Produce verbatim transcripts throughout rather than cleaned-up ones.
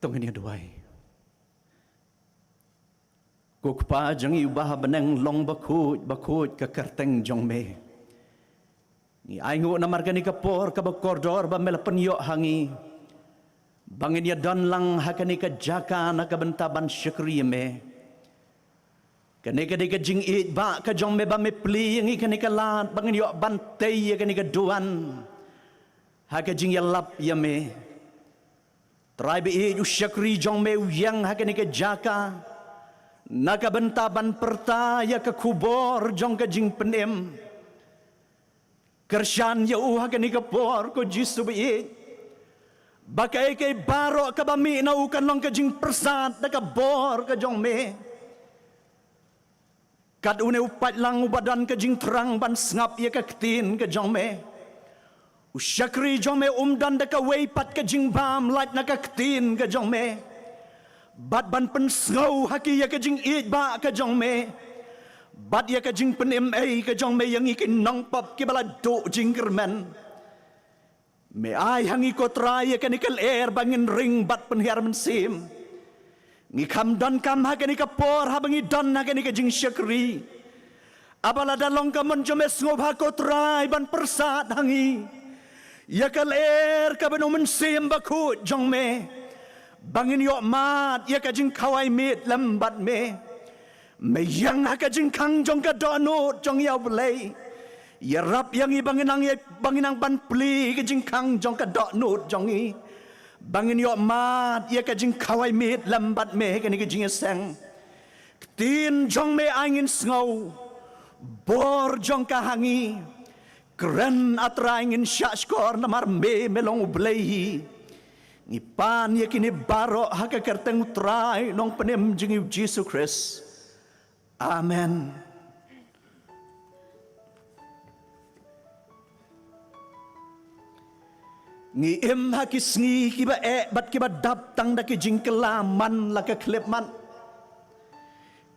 To ngin ïa duwai. Ko Kpa jong ngi uba ha bneng, long bakhuid bakhuid ka kyrteng jong me. Ngi ainguh namar kane ka por kaba kordor ba me la pynïoh ha ngi, ba ngin ïa don lang ha kane ka jaka na ka bynta ban shakri ïa me. Kane ka dei ka jingïeit ba ka jong me ba me plie ïa ngi kane ka lad ba ngin ïoh ban tei ïa kane ka duwan ha ka jingïalap ïa me. Trai ba ïeit, u shakri jong me u ïeng ha kane ka jaka na ka bynta ban pyrta ïa ka khubor jong ka jingpynim. Kyrshan ïa u ha kane ka por, ko Jisu ba ïeit, ba kaei kaei baroh kaba mih na u kan long ka jingpyrsad da ka bor ka jong me. Kat une u paidlang uba don ka jingthrang ban sngap ïa ka ktien ka jong me, u shakri jong me um don da kawei pat ka jingbam lait na ka ktien ka jong me, bad ban pynsngew ha ki ïa ka jingïeit ba ka jong me, bad ïa ka jingpynim ei ka jong me ïa ngi ki nongpop kiba la duh jingkyrmen. Me ai ha ngi, ko Trai, ïa kane ka lyer ba ngin ring bad pynhiar mynsiem. Ngi kham donkam ha kane ka por haba ngi don ha kane ka jingshakri. Haba lada long ka mon jong me, sngewbha, ko Trai, ban pyrsad ha ngi ïa ka lyer kaba na u Mynsiem Bakhuid jong me, ba ngin ïoh mad ïa ka jingkhawai miet lem bad me. Me ïeng ha ka jingkhang jong ka dohnud jong ïa U Blei. Ïarap ïa ngi ba ngin nang ïa, ba ngin nang ban plie ka jingkhang jong ka dohnud jong ngi, ba ngin ïoh mad ïa ka jingkhawai miet lem bad me ha kane ka jingïaseng. Ktien jong me ai ngin sngew, bor jong ka ha ngi. Kren, A Trai, ngin shahshkor namar me, me long U Blei hi. Ngi pan ïa kine baroh ha ka kyrteng U Trai Nongpynim jong ngi U Jisu Khrist. Amen. Ngi im ha ki sngi kiba eh bad kiba dap tang da ki jingkylla man la ka khyllipmat.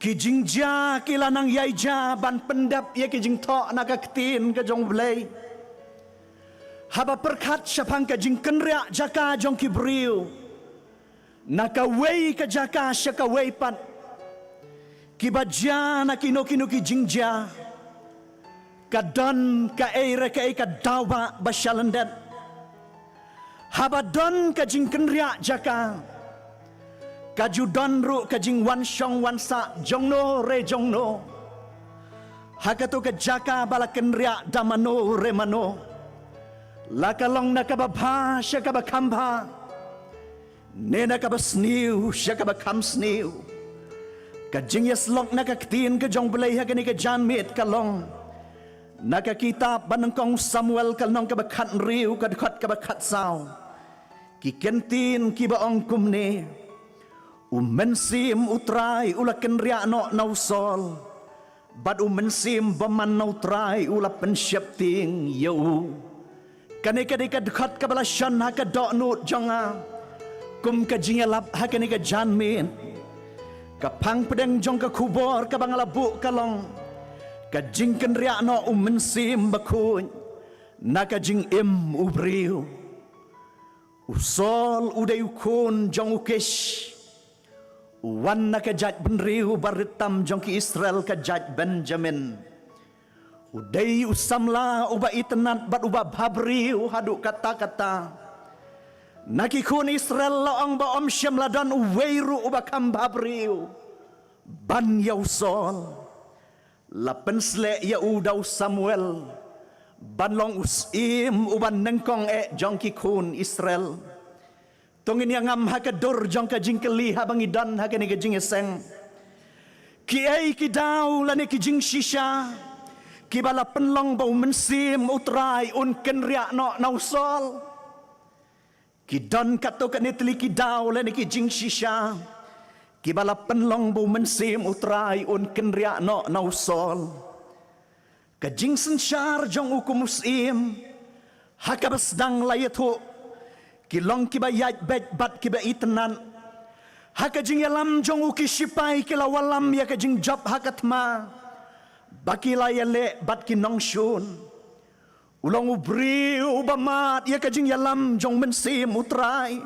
Ki jingjia ki la nang ïai jia ban pyndep ïa ki jingthoh na ka ktien ka jong U Blei. Haba pyrkhat shaphang ka jingkynriah jaka jong ki briew na kawei ka jaka sha kawei pat, kiba jia na kino kino ki jingjia, ka don kaei re kaei ka daw ba, ba shalyndet. Haba don ka jingkynriah jaka, ka ju don ruh ka jingwan shong wan sah jongno re jongno ha kato ka jaka ba la kynriah da mano re mano, la ka long na kaba bha sha kaba kham bha, ne na kaba sniew sha kaba kham sniew. Ka jingïasyllok na ka ktien ka jong U Blei ha kane ka janmiet ka long na ka kitab ba nyngkong Samuel, ka lynnong kaba khathynriew, ka dkhot kaba khatsaw. Ki kyntien kiba ong kumne: U Mynsiem U Trai u la kynriah noh na u Saul, bad U Mynsiem Bymman na U Trai u la pynsheptieng ïa u. Kane ka dei ka dkhot kaba la shon ha ka dohnud jong nga kum ka jingïalap ha kane ka janmiet. Ka phang pdeng jong ka khubor kaba nga la buh ka long: Ka jingkynriah noh U Mynsiem Bakhuid na ka jingim u briew. U Saul u dei u khun jong u Kish, u wan na ka jaitbynriew ba rit tam jong ki Israel, ka jait Benjamin. U dei u samla uba itynnad bad uba bhabriew haduh katta katta. Na ki khun Israel la ong ba ym shym la don uwei ruh uba kham bhabriew ban ïa u Saul. La pynsleh ïa u da u Samuel ban long u syiem uba nyngkong eh jong ki khun Israel. To ngin ïa ngam ha ka dur jong ka jingkylli haba ngi don ha kane ka jingïaseng. Kiei ki daw lane ki jingshisha kiba la pynlong ba U Mynsiem U Trai un kynriah noh na u Saul? Ki don katto katne tylli ki daw lane ki jingshisha kiba la pynlong ba U Mynsiem U Trai un kynriah noh na u Saul. Ka jingsynshar jong u kum u syiem ha kaba sdang la ïathuh, ki long kiba ïaid beit bad kiba itynnad. Ha ka jingïalam jong u, ki shipai ki la wallam ïa ka jingjop ha ka thma ba ki la ïaleh bad ki nongshun. U long u briew uba mad ïa ka jingïalam jong U Mynsiem U Trai.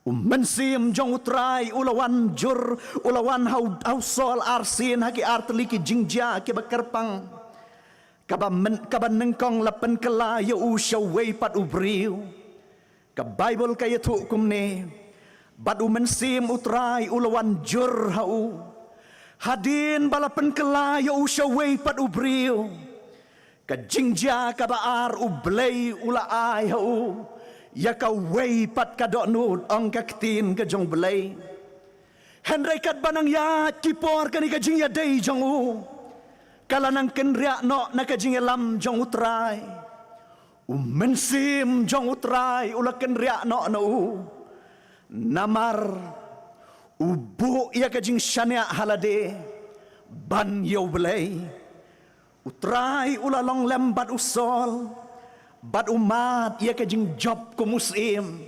U Mynsiem jong U Trai u la wan jur, u la wan ha u, ha u Saul arsien ha ki artylli ki jingjia kiba kyrpang. Kaba myn, kaba nyngkong la pynkylla ïa u sha uwei pat u briew. Ka Baibl ka ïathuh kumne: Bad U Mynsiem U Trai u la wan jur ha u, hadien ba la pynkylla ïa u sha uwei pat u briew. Ka jingjia kaba ar, U Blei u la ai ha u ïa kawei pat ka dohnud, ong ka ktien ka jong U Blei. Hynrei katba nang ïaid ki por, kane ka jingïadei jong u ka la nang kynriah noh na ka jingïalam jong U Trai. U Mynsiem jong U Trai u la kynriah noh na u. Namar u buh ïa ka jingshaniah ha lade ban ïa U Blei. U Trai u la long lem bad u Saul, bad u mad ïa ka jingjop kum u syiem.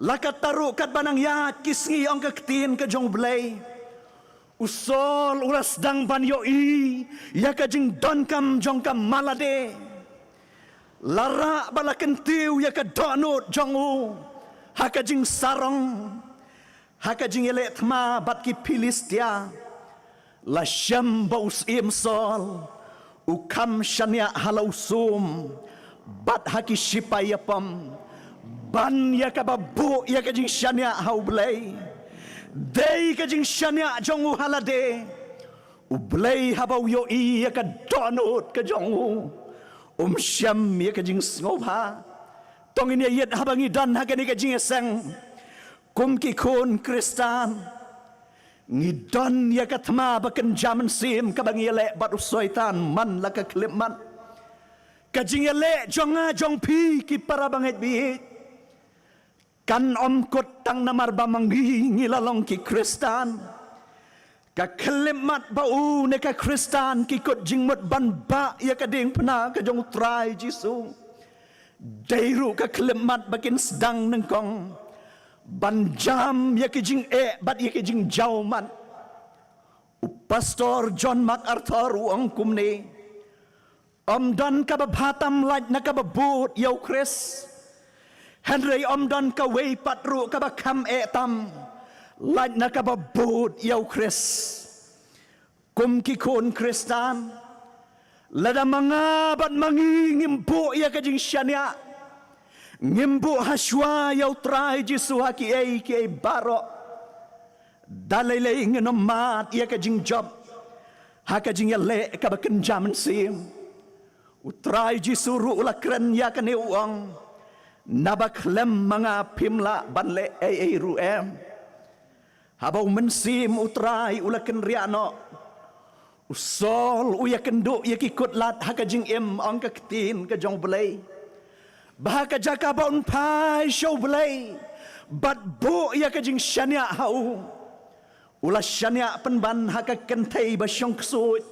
La katta ruh, katba nang ïaid ki sngi, ong ka ktien ka jong U Blei, u Saul u la sdang ban ïohi ïa ka jingdonkam jong ka ma lade. La rah ba la kyntiew ïa ka dohnud jong u ha ka jingsarong, ha ka jingïaleh thma bad ki Philistia. La shem ba u syiem Saul u kham shaniah ha la u sum bad ha ki shipai ïapom, ban ïa kaba buh ïa ka jingshaniah ha U Blei. Dei ka jingshaniah jong u ha lade. U Blei haba u ïohi ïa ka dohnud ka jong u, um shem ïa ka jingsngewbha. To ngin ïa ïeit haba ngi don ha kane ka jingïaseng kum ki khun Khristan. Ngi don ïa ka thma ba kynja mynsiem kaba ngi ïaleh bad u Soitan man la ka khyllipmat. Ka jingïaleh jong nga jong phi, ki para bangeit baieit, kan ym kut tang namar ba ma ngi ngi la long ki Khristan. Ka khyllipmat ba u ne ka Khristan ki kut jingmut ban bah ïa ka diengphna ka jong U Trai Jisu. Dei ruh ka khyllipmat ba kin sdang nyngkong ban jam ïa ki jingeh bad ïa ki jingjaw mat. U Pastor John MacArthur u ong kumne: Ym don kaba bha tam lait na kaba bud ïa U Khrist. Hynrei ym don kawei pat ruh kaba kham eh tam lait na kaba bud ïa U Khrist. Kum ki khun Khristan, lada ma nga bad ma ngi ngim buh ïa ka jingshaniah, ngim buh ha shuwa ïa U Trai Jisu ha kiei kiei baroh, da lei lei ngin ym mad ïa ka jingjop ha ka jingïaleh kaba kynja mynsiem. U Trai Jisu ruh u la kren ïa kane, u ong: Naba khlem ma nga phim lah ban leh ei ei ruh em. Haba U Mynsiem U Trai u la kynriah noh, u Saul u ïakynduh ïa ki kutlad ha ka jingim, ong ka ktien ka jong U Blei, ba ha ka jaka ba un phai sha U Blei bad buh ïa ka jingshaniah ha u, u la shaniah pynban ha ka kynthei ba shong ksuid,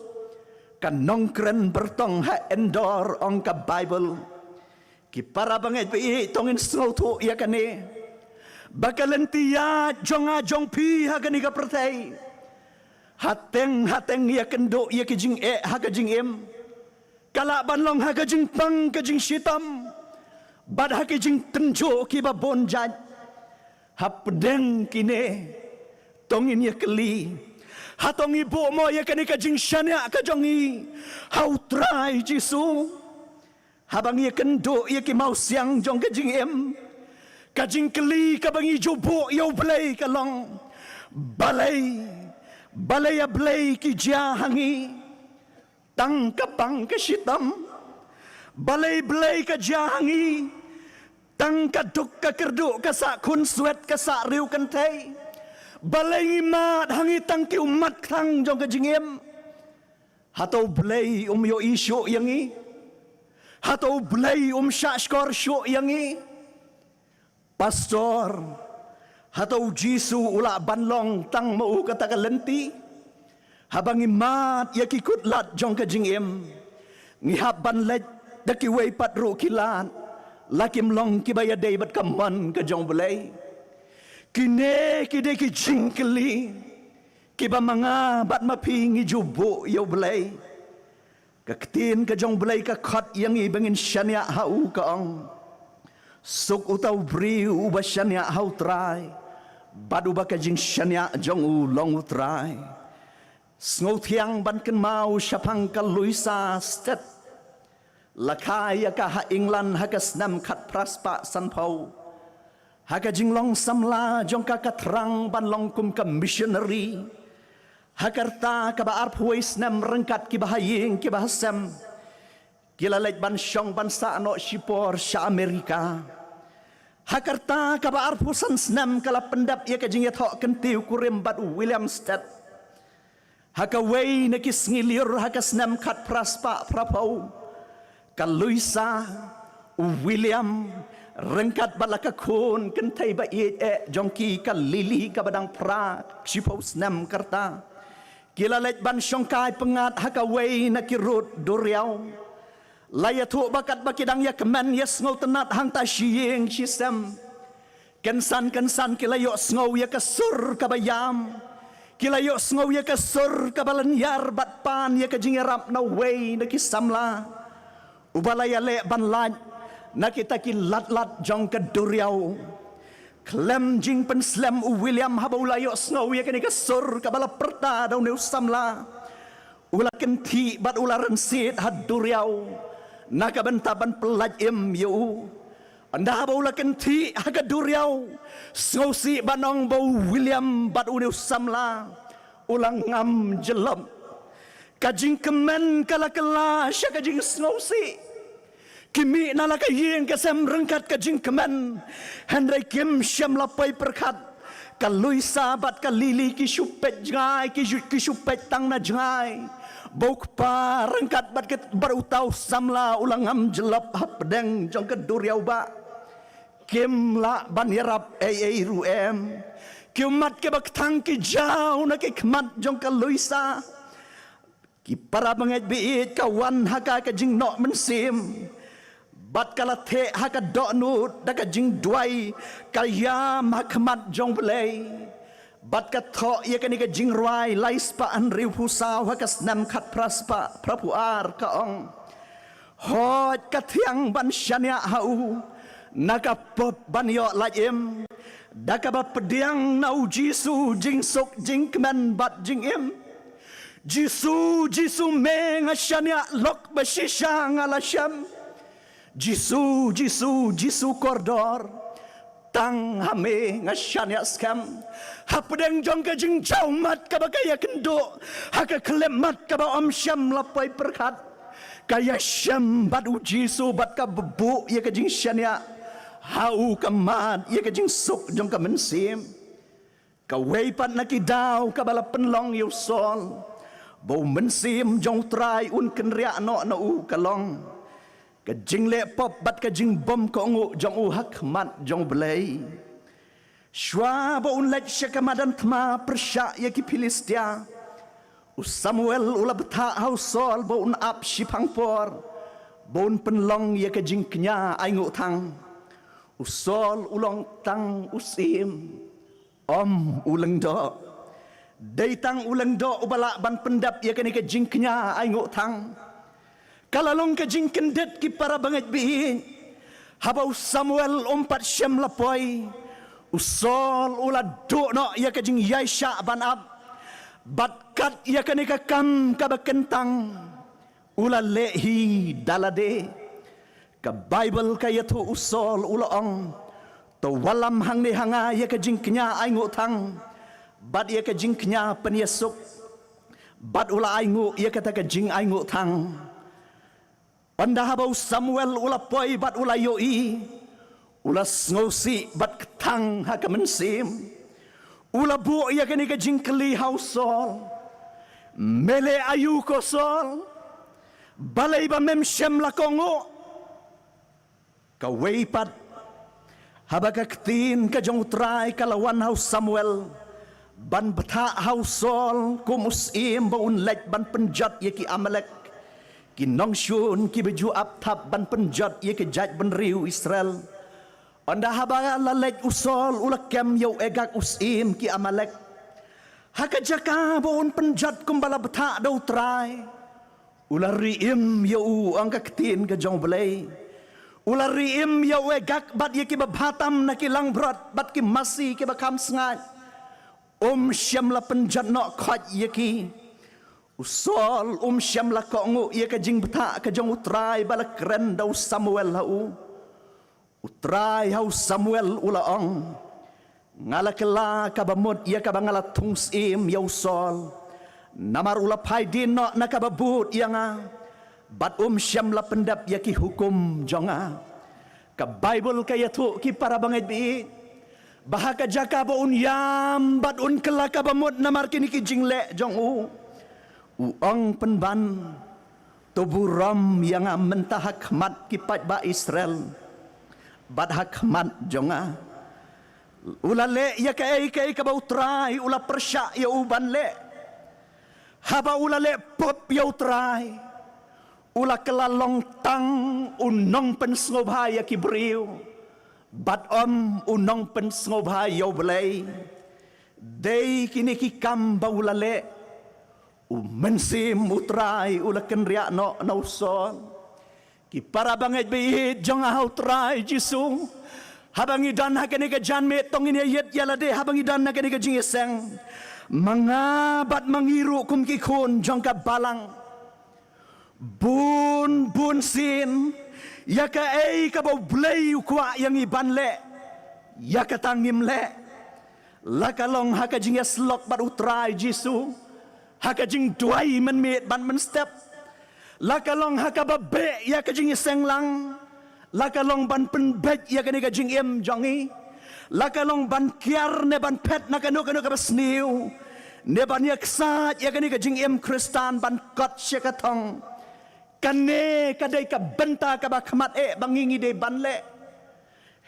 ka nongkren byrtong ha Endor, ong ka Baibl. Ki para bangeit baieit, to ngin sngewthuh ïa kane, ba ka lynti ïaid jong nga jong phi ha kane ka pyrthei, hateng hateng ïakynduh ïa ki jingeh ha ka jingim, ka lah ban long ha ka jingpang ka jingshitom bad ha ki jingtynjuh kiba bun jait. Hapdeng kine, to ngin ïakylli, hato ngi buh mo ïa kane ka jingshaniah ka jong ngi ha U Trai Jisu? Haba ngi ïakynduh ïa ki mawsiang jong ka jingim, ka jingkylli kaba ngi ju buh ïa U Blei ka long: Balei, balei, A Blei, ki jia ha ngi tang ka pang ka shitom? Balei, Blei, ka jia ha ngi tang ka duk ka kyrduh, ka sah khunswet, ka sah riewkynthei? Balei ngi mad ha ngi tang ki ummat kthang jong ka jingim? Hato U Blei um ïohi shuh ïa ngi? Hato U Blei um shahshkor shuh ïa ngi? Pastor, hato U Jisu u lah ban long tang ma u kata ka lynti? Haba ngi mad ïa ki kutlad jong ka jingim, ngi hap ban leit da kiwei pat ruh ki lad, la kim long kiba ïadei bad ka mon ka jong U Blei? Kine ki dei ki jingkylli kiba ma nga bad ma phi ngi ju buh ïa U Blei. Ka ktien ka jong U Blei ka khot ïa ngi ba ngin shaniah ha u, ka ong: Suk uta u briew uba shaniah ha u Trai, bad uba ka jingshaniah jong u long u Trai. Sngewthiang ban kynmaw shaphang ka Louisa Stead, la kha ïa ka ha England ha ka snem khatphra spah sanphew. Ha ka jinglong samla jong ka, ka thrang ban long kum ka missionary. Ha ka rta kaba arphew wei snem, ryngkat ki bahaïing ki bahasem, ki la leit ban shong ban sah noh shipor sha America. Ha ka rta kaba arphew san snem, ka la pyndep ïa ka jingïathoh kyntiew kurim bad u William Stead. Ha kawei na ki sngi lyiur ha ka snem khatphra spah phraphew, ka Louisa, u William, ryngkat bad la ka khun kynthei ba ïeit eh jong ki, ka Lily kaba dang phra shiphew snem ka rta, ki la leit ban shongkai pyngngad ha kawei na ki rud duriaw. La ïathuh ba katba ki dang ïakmen ïasngewtynnad hangta shi ïing shi sem, kynsan kynsan ki la ïohsngew ïa ka sur kaba ïam. Ki la ïohsngew ïa ka sur kaba lynñiar bad pan ïa ka jingïarap na uwei na ki samla uba la ïaleh ban lait na kita ki lad lad jong ka duriaw. Khlem jingpynslem, u William, haba u la ïohsngew ïa kane ka sur kaba la pyrta da une u samla, u la kynthih bad u la rynsied ha duriaw na ka bynta ban pyllait im ïa u. Ynda haba u la kynthih ha ka duriaw, sngewsih ban ong ba u William bad une u samla u la ngam jyllop. Ka jingkmen ka la kylla sha ka jingsngewsih. Ki mih na la ka ïing ka sem ryngkat ka jingkmen, hynrei kim shym la poi pyrkhat. Ka Louisa bad ka Lily ki shu peit jngai, ki shu, ki shu peit tang na jngai ba u kpa ryngkat bad ka, bad uta u samla u la ngam jyllop hapdeng jong ka duriaw ba kim lah ban ïarap ei ei ruh em. Ki ummat kiba kthang ki jaw na ki khmat jong ka Louisa. Ki para bangeit ba ïeit, ka wan ha ka ka jingnoh mynsiem, bad ka la theh ha ka dohnud da ka jingduwai, ka ïam ha khmat jong U Blei, bad ka thoh ïa kane ka jingrwai lai spah hynriewphew saw ha ka snem khatphra spah phraphew ar, ka ong: Hooid, ka thiang ban shaniah ha u, na ka pop ban ïoh lait im, da kaba pdiang na U Jisu jingsuk, jingkmen bad jingim. Jisu, Jisu, me nga shaniah, lok ba shisha nga la shem. Jisu, Jisu, Jisu kordor, tang ha me nga shaniah skhem. Hapdeng jong ka jingjawmat kaba ka ïakynduh ha ka khyllipmat kaba ym shym la poi pyrkhat, ka ïashem bad U Jisu bad ka buh ïa ka jingshaniah ha u, ka mad ïa ka jingsuk jong ka mynsiem. Kawei pat na ki daw kaba la pynlong ïa u Saul ba u Mynsiem jong U Trai un kynriah noh na u ka long ka jingleh pop bad ka jingbym kohnguh jong u ha khmat jong U Blei. Shuwa ba un leit sha ka madan thma pyrshah ïa ki Philistia, u Samuel u la bthah ha u Saul ba un ap shiphang por ba un pynlong ïa ka jingkñia ainguh thang. U Saul u long tang u syiem, ym u lyngdoh. Dei tang u lyngdoh uba lah ban pyndep ïa kane ka jingkñia ainguh thang. Ka la long ka jingkyndit, ki para bangeit ba ïeit, haba u Samuel um pat shym la poi, u Saul u la duh noh ïa ka jingïaishah ban ap, bad kat ïa kane ka kam kaba kyntang u la leh hi da lade. Ka Baibl ka ïathuh u Saul u la ong: To wallam hangne ha nga ïa ka jingkñia ainguh thang bad ïa ka jingkñia pynïasuk. Bad u la ainguh ïa kata ka jingainguh thang. Ynda haba u Samuel u la poi bad u la ïohi, u la sngewsih bad kthang ha ka mynsiem. U la buh ïa kane ka jingkylli ha u Saul: Me leh aïu ko Saul? Balei ba mem shem la kohnguh? Kawei pat, haba ka ktien ka jong U Trai ka la wan ha u Samuel ban bthah ha u Saul kum u syiem ba un leit ban pynjot ïa ki Amalek, ki nongshun kiba ju ap thap ban pynjot ïa ki jaitbynriew Israel. Ynda haba la leit u Saul u la kem ïa u Agag u syiem ki Amalek. Ha ka jaka ba un pynjot kumba la bthah da U Trai, u la ri im ïa u, ong ka ktien ka jong U Blei. U la ri im ïa u Agag bad ïa kiba bha tam na ki langbrot bad ki masi kiba kham sngaid. Um shym la pynjot noh khoit ïa ki. U Saul um shym la kohnguh ïa ka jingbthah ka jong U Trai ba la kren da u Samuel ha u. U Trai ha u Samuel u la ong, nga la kylla kaba mut ïa kaba nga la thung syiem ïa u Saul. Namar u la phai dien noh na kaba bud ïa nga, bad um shym la pyndep ïa ki hukum jong nga. Ka Baibl ka ïathuh, ki para bangeit baieit, ba ha ka jaka ba un ïam bad un kylla kaba mut namar kine ki jingleh jong u, u ong pynban, to burom ïa nga mynta ha khmat ki paidbah Israel bad ha khmat jong nga. U la leh ïa kaei kaei kaba U Trai u la pyrshah ïa u ban leh. Haba u la leh pop ïa U Trai, u la kylla long tang u nongpynsngewbha ïa ki briew, bad ym u nongpynsngewbha ïa U Blei. Dei kine ki kam ba u la leh. U Mynsiem U Trai u la kynriah noh na u Saul. Ki para bangeit baieit jong nga ha U Trai Jisu, haba ngi don ha kane ka janmiet, to ngin ïa ïit ïa lade haba ngi don ha kane ka jingïaseng. Ma nga bad ma ngi ruh kum ki khun jong ka Balang, bun bun sien, ïa kaei kaba U Blei u kwah ïa ngi ban leh, ïa kata ngim leh. La ka long ha ka jingïasyllok bad U Trai Jisu, ha ka jingduwai mynmiet bad mynstep. La ka long ha kaba beh ïa ka jingïaseng lang. La ka long ban pynbeit ïa kane ka jingim jong ngi. La ka long ban kiar ne ban phet na kano kano kaba sniew, ne ban ïaksaid ïa kane ka jingim Khristan ban kot sha ka thong. Kane ka dei ka bynta kaba khmat eh ba ngi ngi dei ban leh.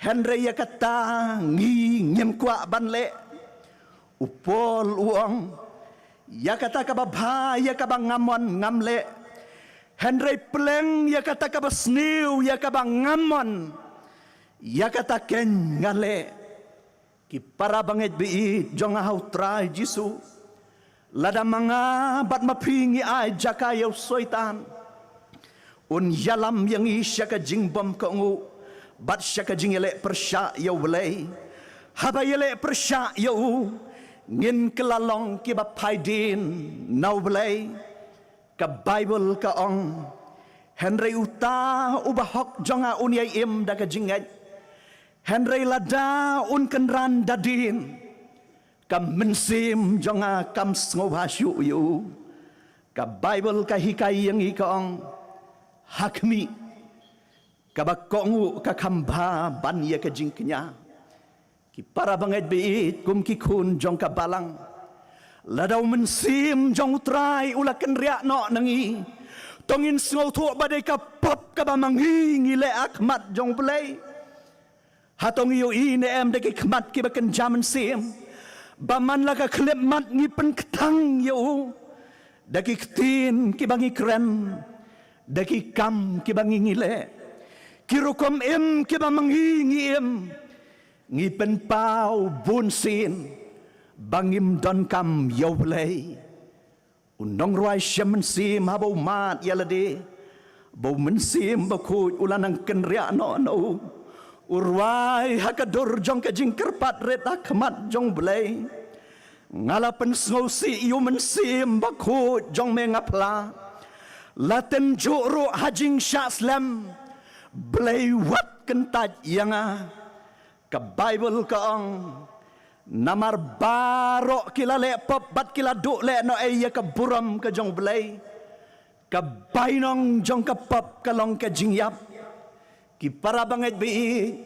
Hynrei ïa kata ngi ngim kwah ban leh. U Paul u ong, ïa kata kaba bha ïa kaba ngam mon ngam leh. Hynrei pleng ïa kata kaba sniew ïa kaba ngam mon, ïa kata keiñ nga leh. Ki para bangeit baieit jong nga ha U Trai Jisu, lada ma nga bad ma phi ngi ai jaka ïa u Soitan, un ïalam ïa ngi sha ka jingbymkohnguh bad sha ka jingïaleh pyrshah ïa U Blei. Haba ïaleh pyrshah ïa u, ngin kylla long kiba phai dien na U Blei. Ka Baibl ka ong, hynrei uta uba hok jong nga un ïai im da ka jingngeit. Hynrei lada un kynran da dien, ka mynsiem jong nga kam sngewbha shuh ïa u. Ka Baibl ka hikai ïa ngi ka ong, ha khmih, kaba kohnguh ka kham bha ban ïa ka jingkñia. Ki para bangeit baieit, kum ki khun jong ka Balang, lada u Mynsiem jong U Trai u la kynriah noh na ngi, to ngin sngewthuh ba dei ka pop kaba ma ngi ngi leh ha khmat jong U Blei. Hato ngi ïohi ne em da ki khmat kiba kynja mynsiem, ba man la ka khyllipmat ngi pynkthang ïa u da ki ktien kiba ngi kren, da ki kam kiba ngi ngi leh, ki rukom im kiba ma ngi ngi im, ngi pynpaw bunsien ba ngim donkam ïa U Blei. U nongrwai shem mynsiem haba u mad ïa lade, ba u Mynsiem Bakhuid u la nang kynriah noh na u. U rwai ha ka dur jong ka jingkyrpad rit ha khmat jong U Blei. Nga la pynsngewsih ïa u Mynsiem Bakhuid jong me nga phla. La tynjuh ruh ha jingshah slem, Blei wat kyntait ïa nga. Ka Baibl ka ong, namar baroh ki la leh pop bad ki la duh lehnohei ïa ka burom ka jong U Blei. Ka bainong jong ka pop ka long ka jingïap. Ki para bangeit baieit,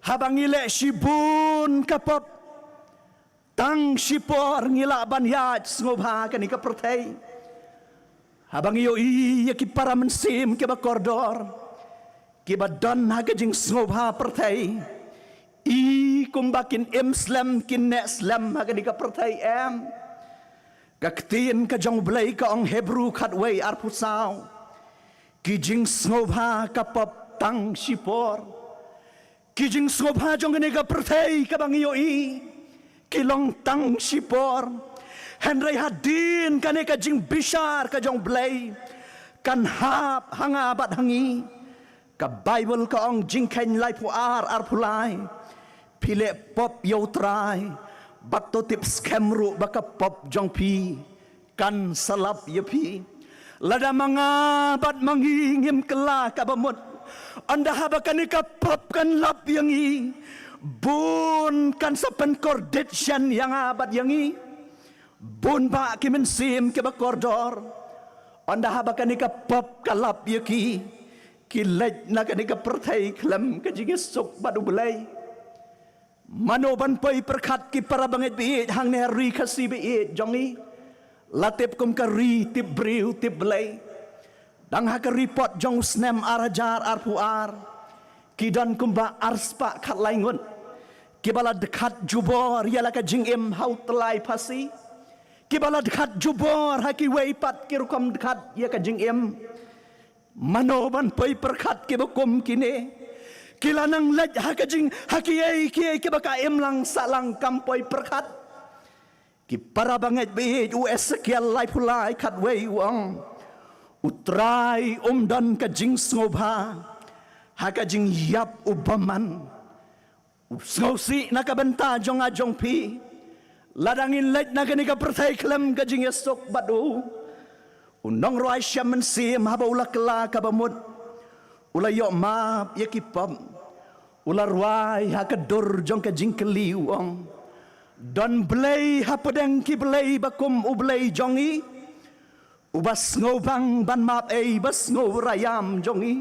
haba ngi leh shibun ka pop, tang shipor ngi lah ban ïaid sngewbha ha kane ka pyrthei. Haba ngi ïohi ïa ki para mynsiem kiba kordor, kiba don ha ka jingsngewbha pyrthei, i kumba kin im slem, kin neh slem ha kane ka pyrthei, em? Ka ktien ka jong U Blei ka ong, Hebru khatwei arphew saw, ki jingsngewbha ka pop tang shipor. Ki jingsngewbha jong kane ka pyrthei kaba ngi ïohi, ki long tang shipor. Hynrei hadien kane ka jingbishar ka jong U Blei kan hap ha nga bad ha ngi. Ka Baibl ka ong, Jingkheiñ laiphew ar, arphew lai: Phi leh pop ïa U Trai, bad to tip skhem ruh ba ka pop jong phi kan sa lap ïa phi. Lada ma nga bad ma ngi ngim kylla ka bamut, ynda haba kane ka pop kan lap ïa ngi, bun kan sa pynkordit shen ïa nga bad ïa ngi. Bun bah ki mynsiem kiba kordor, ynda haba kane ka pop ka lap ïa ki, ki leit na kane ka pyrthei khlem ka jingïasuk bad U Blei. Mano ban poi pyrkhat, ki para bangeit baieit, hangne ha ri Khasi baieit jong ngi? La tip kum ka ri tip briew tip Blei. Dang ha ka report jong u snem ar hajar arphew ar, ki don kumba arspah khatlai ngut kiba la dkhat jubor ïa la ka jingim ha u tyllai phasi, kiba la dkhat jubor ha kiwei pat ki rukom dkhat ïa ka jingim. Mano ban poi pyrkhat kiba kum kine? Ki la nang leit ha ka jing, ha kiei kiei kiba ka imlang sahlang, kam poi pyrkhat. Ki para bangeit baieit, u Esekiel laiphew lai khatwei u ong, U Trai um don ka jingsngewbha ha ka jingïap u bymman. U sngewsih na ka bynta jong nga jong phi, lada ngin leit na kane ka pyrthei khlem ka jingïasuk bad u. U nongrwai shem mynsiem, haba u la kylla ka bamut, u la ïoh map ïa ki pop. U la rwai ha ka dur jong ka jingkylli, u ong, don Blei hapdeng ki blei ba kum U Blei jong ngi, uba sngewbang ban map ei ba sngewraiam jong ngi?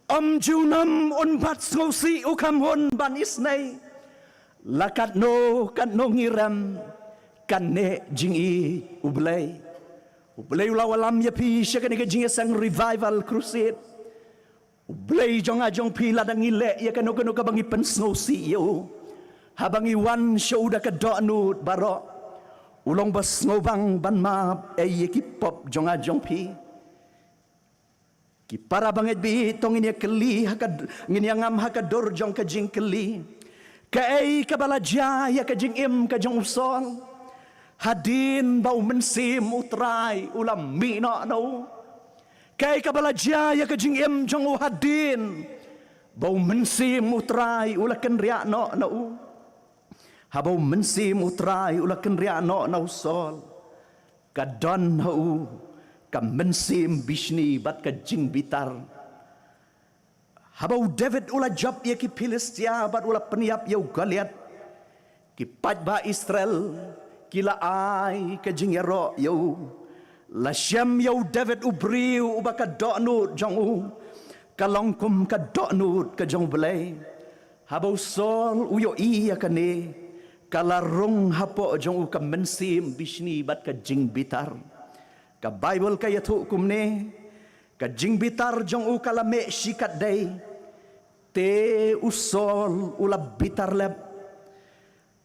Ym junom un bat sngewsih, u kham hun ban isnei. La katno katno ngi rem, kan neh jingïeit U Blei. U Blei u la wallam ïa phi sha kane ka jingïaseng Revival Crusade. U Blei jong nga jong phi, lada ngi leh ïa kano kano kaba ngi pynsngewsih ïa u, haba ngi wan sha u da ka dohnud baroh, u long ba sngewbang ban map ei ïa ki pop jong nga jong phi. Ki para bangeit baieit, to ngin ïa kylli ha ka, ngin ïa ngam ha ka dur jong ka jingkylli. Kaei kaba la jia ïa ka jingim ka jong u Saul hadien ba u Mynsiem U Trai u la mih noh na u? Kaei kaba la jia ïa ka jingim jong u hadien ba u Mynsiem U Trai u la kynriah noh na u? Haba u Mynsiem U Trai u la kynriah noh na u Saul, ka don ha u ka mynsiem bishni bad ka jingbitar. Haba u David u la jop ïa ki Philistia bad u la pynïap ïa u Goliath, ki paidbah Israel ki la ai ka jingïaroh ïa u. La shem ïa u David, u briew uba ka dohnud jong u ka long kum ka dohnud ka jong U Blei. Haba u Saul u ïohi ïa kane, ka la rung hapoh jong u ka mynsiem bishni bad ka jingbitar. Ka Baibl ka ïathuh kumne, ka jingbitar jong u ka la meh shikatdei, te u Saul u la bitar lep.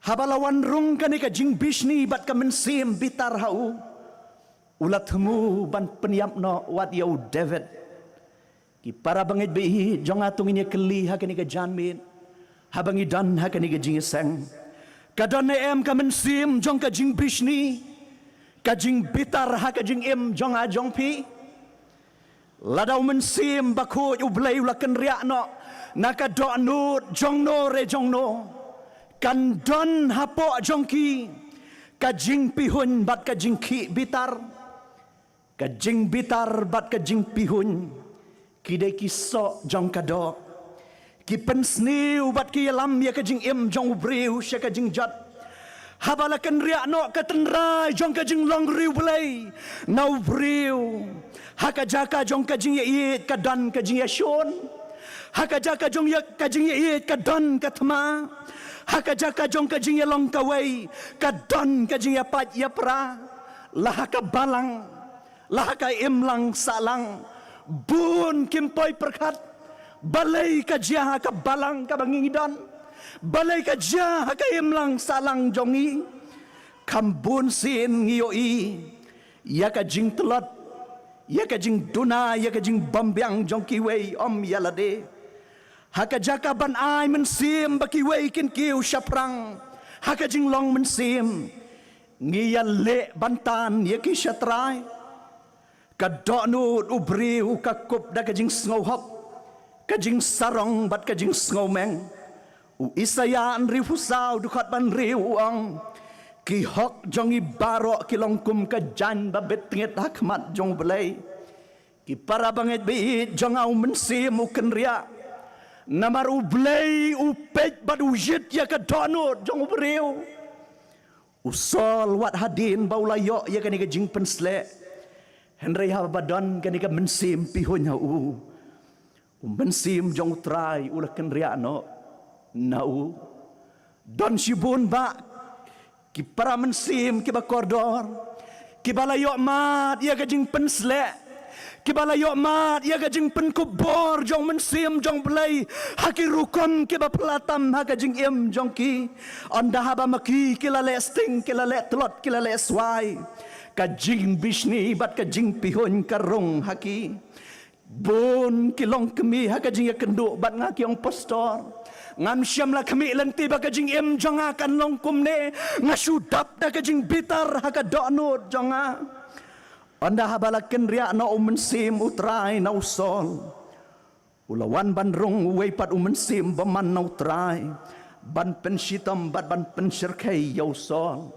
Haba la wan rung kane ka jingbishni bad ka mynsiem bitar ha u, u la thmu ban pynïap noh wat ïa u David. Ki para bangeit baieit jong nga, to ngin ïa kylli ha kane ka janmiet, haba ngi don ha kane ka jingïaseng, ka don ne em ka mynsiem jong ka jingbishni, ka jingbitar ha ka jingim jong nga jong phi? Lada u Mynsiem Bakhuid U Blei u la kynriah noh na ka dohnud jongno re jongno, kan don hapoh jong ki ka jingpihuiñ bad ka jingkhih bitar. Ka jingbitar bad ka jingpihuiñ ki dei ki soh jong ka doh. Ki pynsniew bad ki ïalam ïa ka jingim jong u briew sha ka jingjot. Haba la kynriah noh ka tynrai jong ka jinglong riewblei na u briew, ha ka jaka jong ka jingïaieit ka don ka jingïashun. Ha ka jaka jong ïa, ka jingïaieit ka don ka thma. Ha ka jaka jong ka jingïalong kawei ka don ka jingïapait ïapra. La ha ka balang, la ha ka imlang sahlang, bun kim poi pyrkhat balei ka jia ha ka balang kaba ngi don, balei ka jia ha ka imlang sahlang jong ngi. Kham bun sien ngi ïohi ïa ka jingtlot, ïa ka jingduna, ïa ka jingbymbiang jong kiwei ym ïa lade. Ha ka jaka ban ai mynsiem ba kiwei kin kiew shaphrang ha ka jinglong mynsiem, ngi ïaleh ban tan ïa ki sha trai. Ka dohnud u briew ka kup da ka jingsngewhok, ka jingsarong bad ka jingsngewmeng. U Isaïah hynriewphew saw dkhot ba hynriew u ong, ki hok jong ngi baroh ki long kum ka jaiñ ba bit tngit ha khmat jong U Blei. Ki para bangeit ba ïeit jong nga, u mynsiem u kynriah. Namar U Blei u peit bad u jied ïa ka dohnud jong u briew. U Saul wat hadien ba u la ïoh ïa kane ka jingpynsleh, hynrei haba don kane ka mynsiem pihuiñ ha u, u mynsiem jong U Trai u la kynriah noh na u. Don shibun bah ki para mynsiem kiba kordor, kiba la ïoh mad ïa ka jingpynsleh, kiba la ïoh mad ïa ka jingpynkup bor jong u Mynsiem jong U Blei ha ki rukom kiba phylla tam ha ka jingim jong ki. Ynda haba ma ki ki la leh sting, ki la leh tlot, ki la leh swai, ka jingbishni bad ka jingpihuiñ ka rung ha ki. Bun ki long kmie ha ka jingïakynduh bad nga, ki ong, Pastor, ngam shym la khmih lynti ba ka jingim jong nga kan long kumne. Nga shu dap da ka jingbitar ha ka dohnud jong nga. Ynda haba la kynriah noh u Mynsiem U Trai na u Saul, u la wan ban rung uwei pat u mynsiem bymman na U Trai, ban pynshitom bad ban pynshyrkhei ïa u Saul.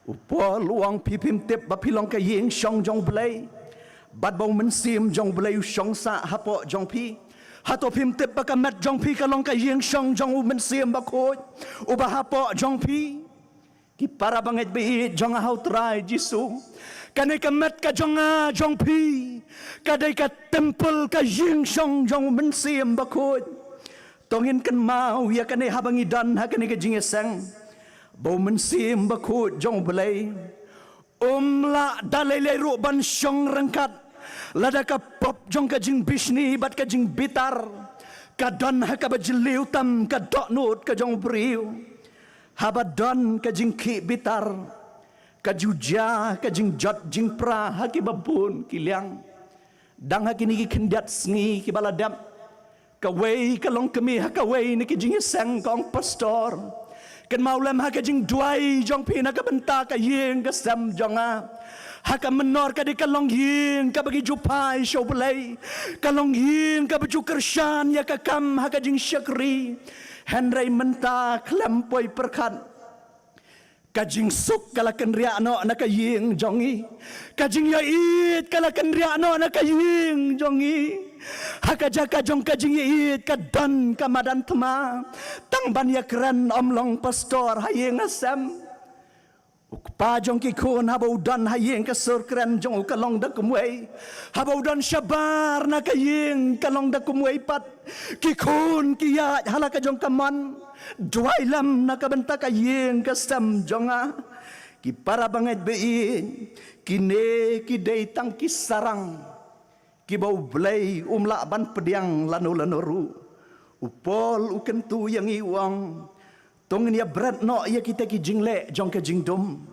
U Paul u ong, phi phim tip ba phi long ka ïing shong jong U Blei, bad ba u Mynsiem jong U Blei u shong sah hapoh jong phi? Hato phim tip ba ka met jong phi ka long ka ïing shong jong u Mynsiem Bakhuid uba hapoh jong phi? Ki para bangeit ba ïeit jong nga ha U Trai Jisu, kane ka met ka jong nga jong phi ka dei ka templ, ka ïing shong jong u Mynsiem Bakhuid. To ngin kynmaw ïa kane haba ngi don ha kane ka jingïaseng, ba u Mynsiem Bakhuid jong U Blei um lah da lei lei ruh ban shong ryngkat lada ka pop jong ka jingbishni bad ka jingbitar ka don ha kaba jylliew tam ka dohnud ka jong u briew. Haba don ka jingkhih bitar, ka ju jia ka jingjot jingpra ha kiba bun ki liang. Dang ha kine ki khyndiat sngi kiba la dep, kawei ka longkmie ha kawei na ki jingïaseng ka ong, Pastor, kynmaw lem ha ka jingduwai jong phi na ka bynta ka ïing ka sem jong nga. Ha ka mynnor ka dei ka longïing kaba ki ju phai sha U Blei, ka longïing kaba ju kyrshan ïa ka kam ha ka jingshakri. Hynrei mynta khlem poi pyrkhat, ka jingsuk ka la kynriah noh na ka ïing jong ngi. Ka jingïaieit ka la kynriah noh na ka ïing jong ngi. Ha ka jaka jong ka jingïaieit ka don ka madan thma, tang ban ïakren ym long, Pastor, ha ïing ha sem. U kpa jong ki khun haba u don ha ïing ka sur kren jong u ka long da kumwei. Haba u don shabar na ka ïing ka long da kumwei pat. Ki khun ki ïaid ha la ka jong ka mon. Duwai lem na ka bynta ka ïing ka sem jong nga. Ki para bangeit ba ïeit, kine ki dei tang ki sarang kiba U Blei um lah ban pdiang lano lano ruh. U Paul u kyntu ïa ngi, u ong, to ngin ïa bret noh ïa kita ki jingleh jong ka jingdum.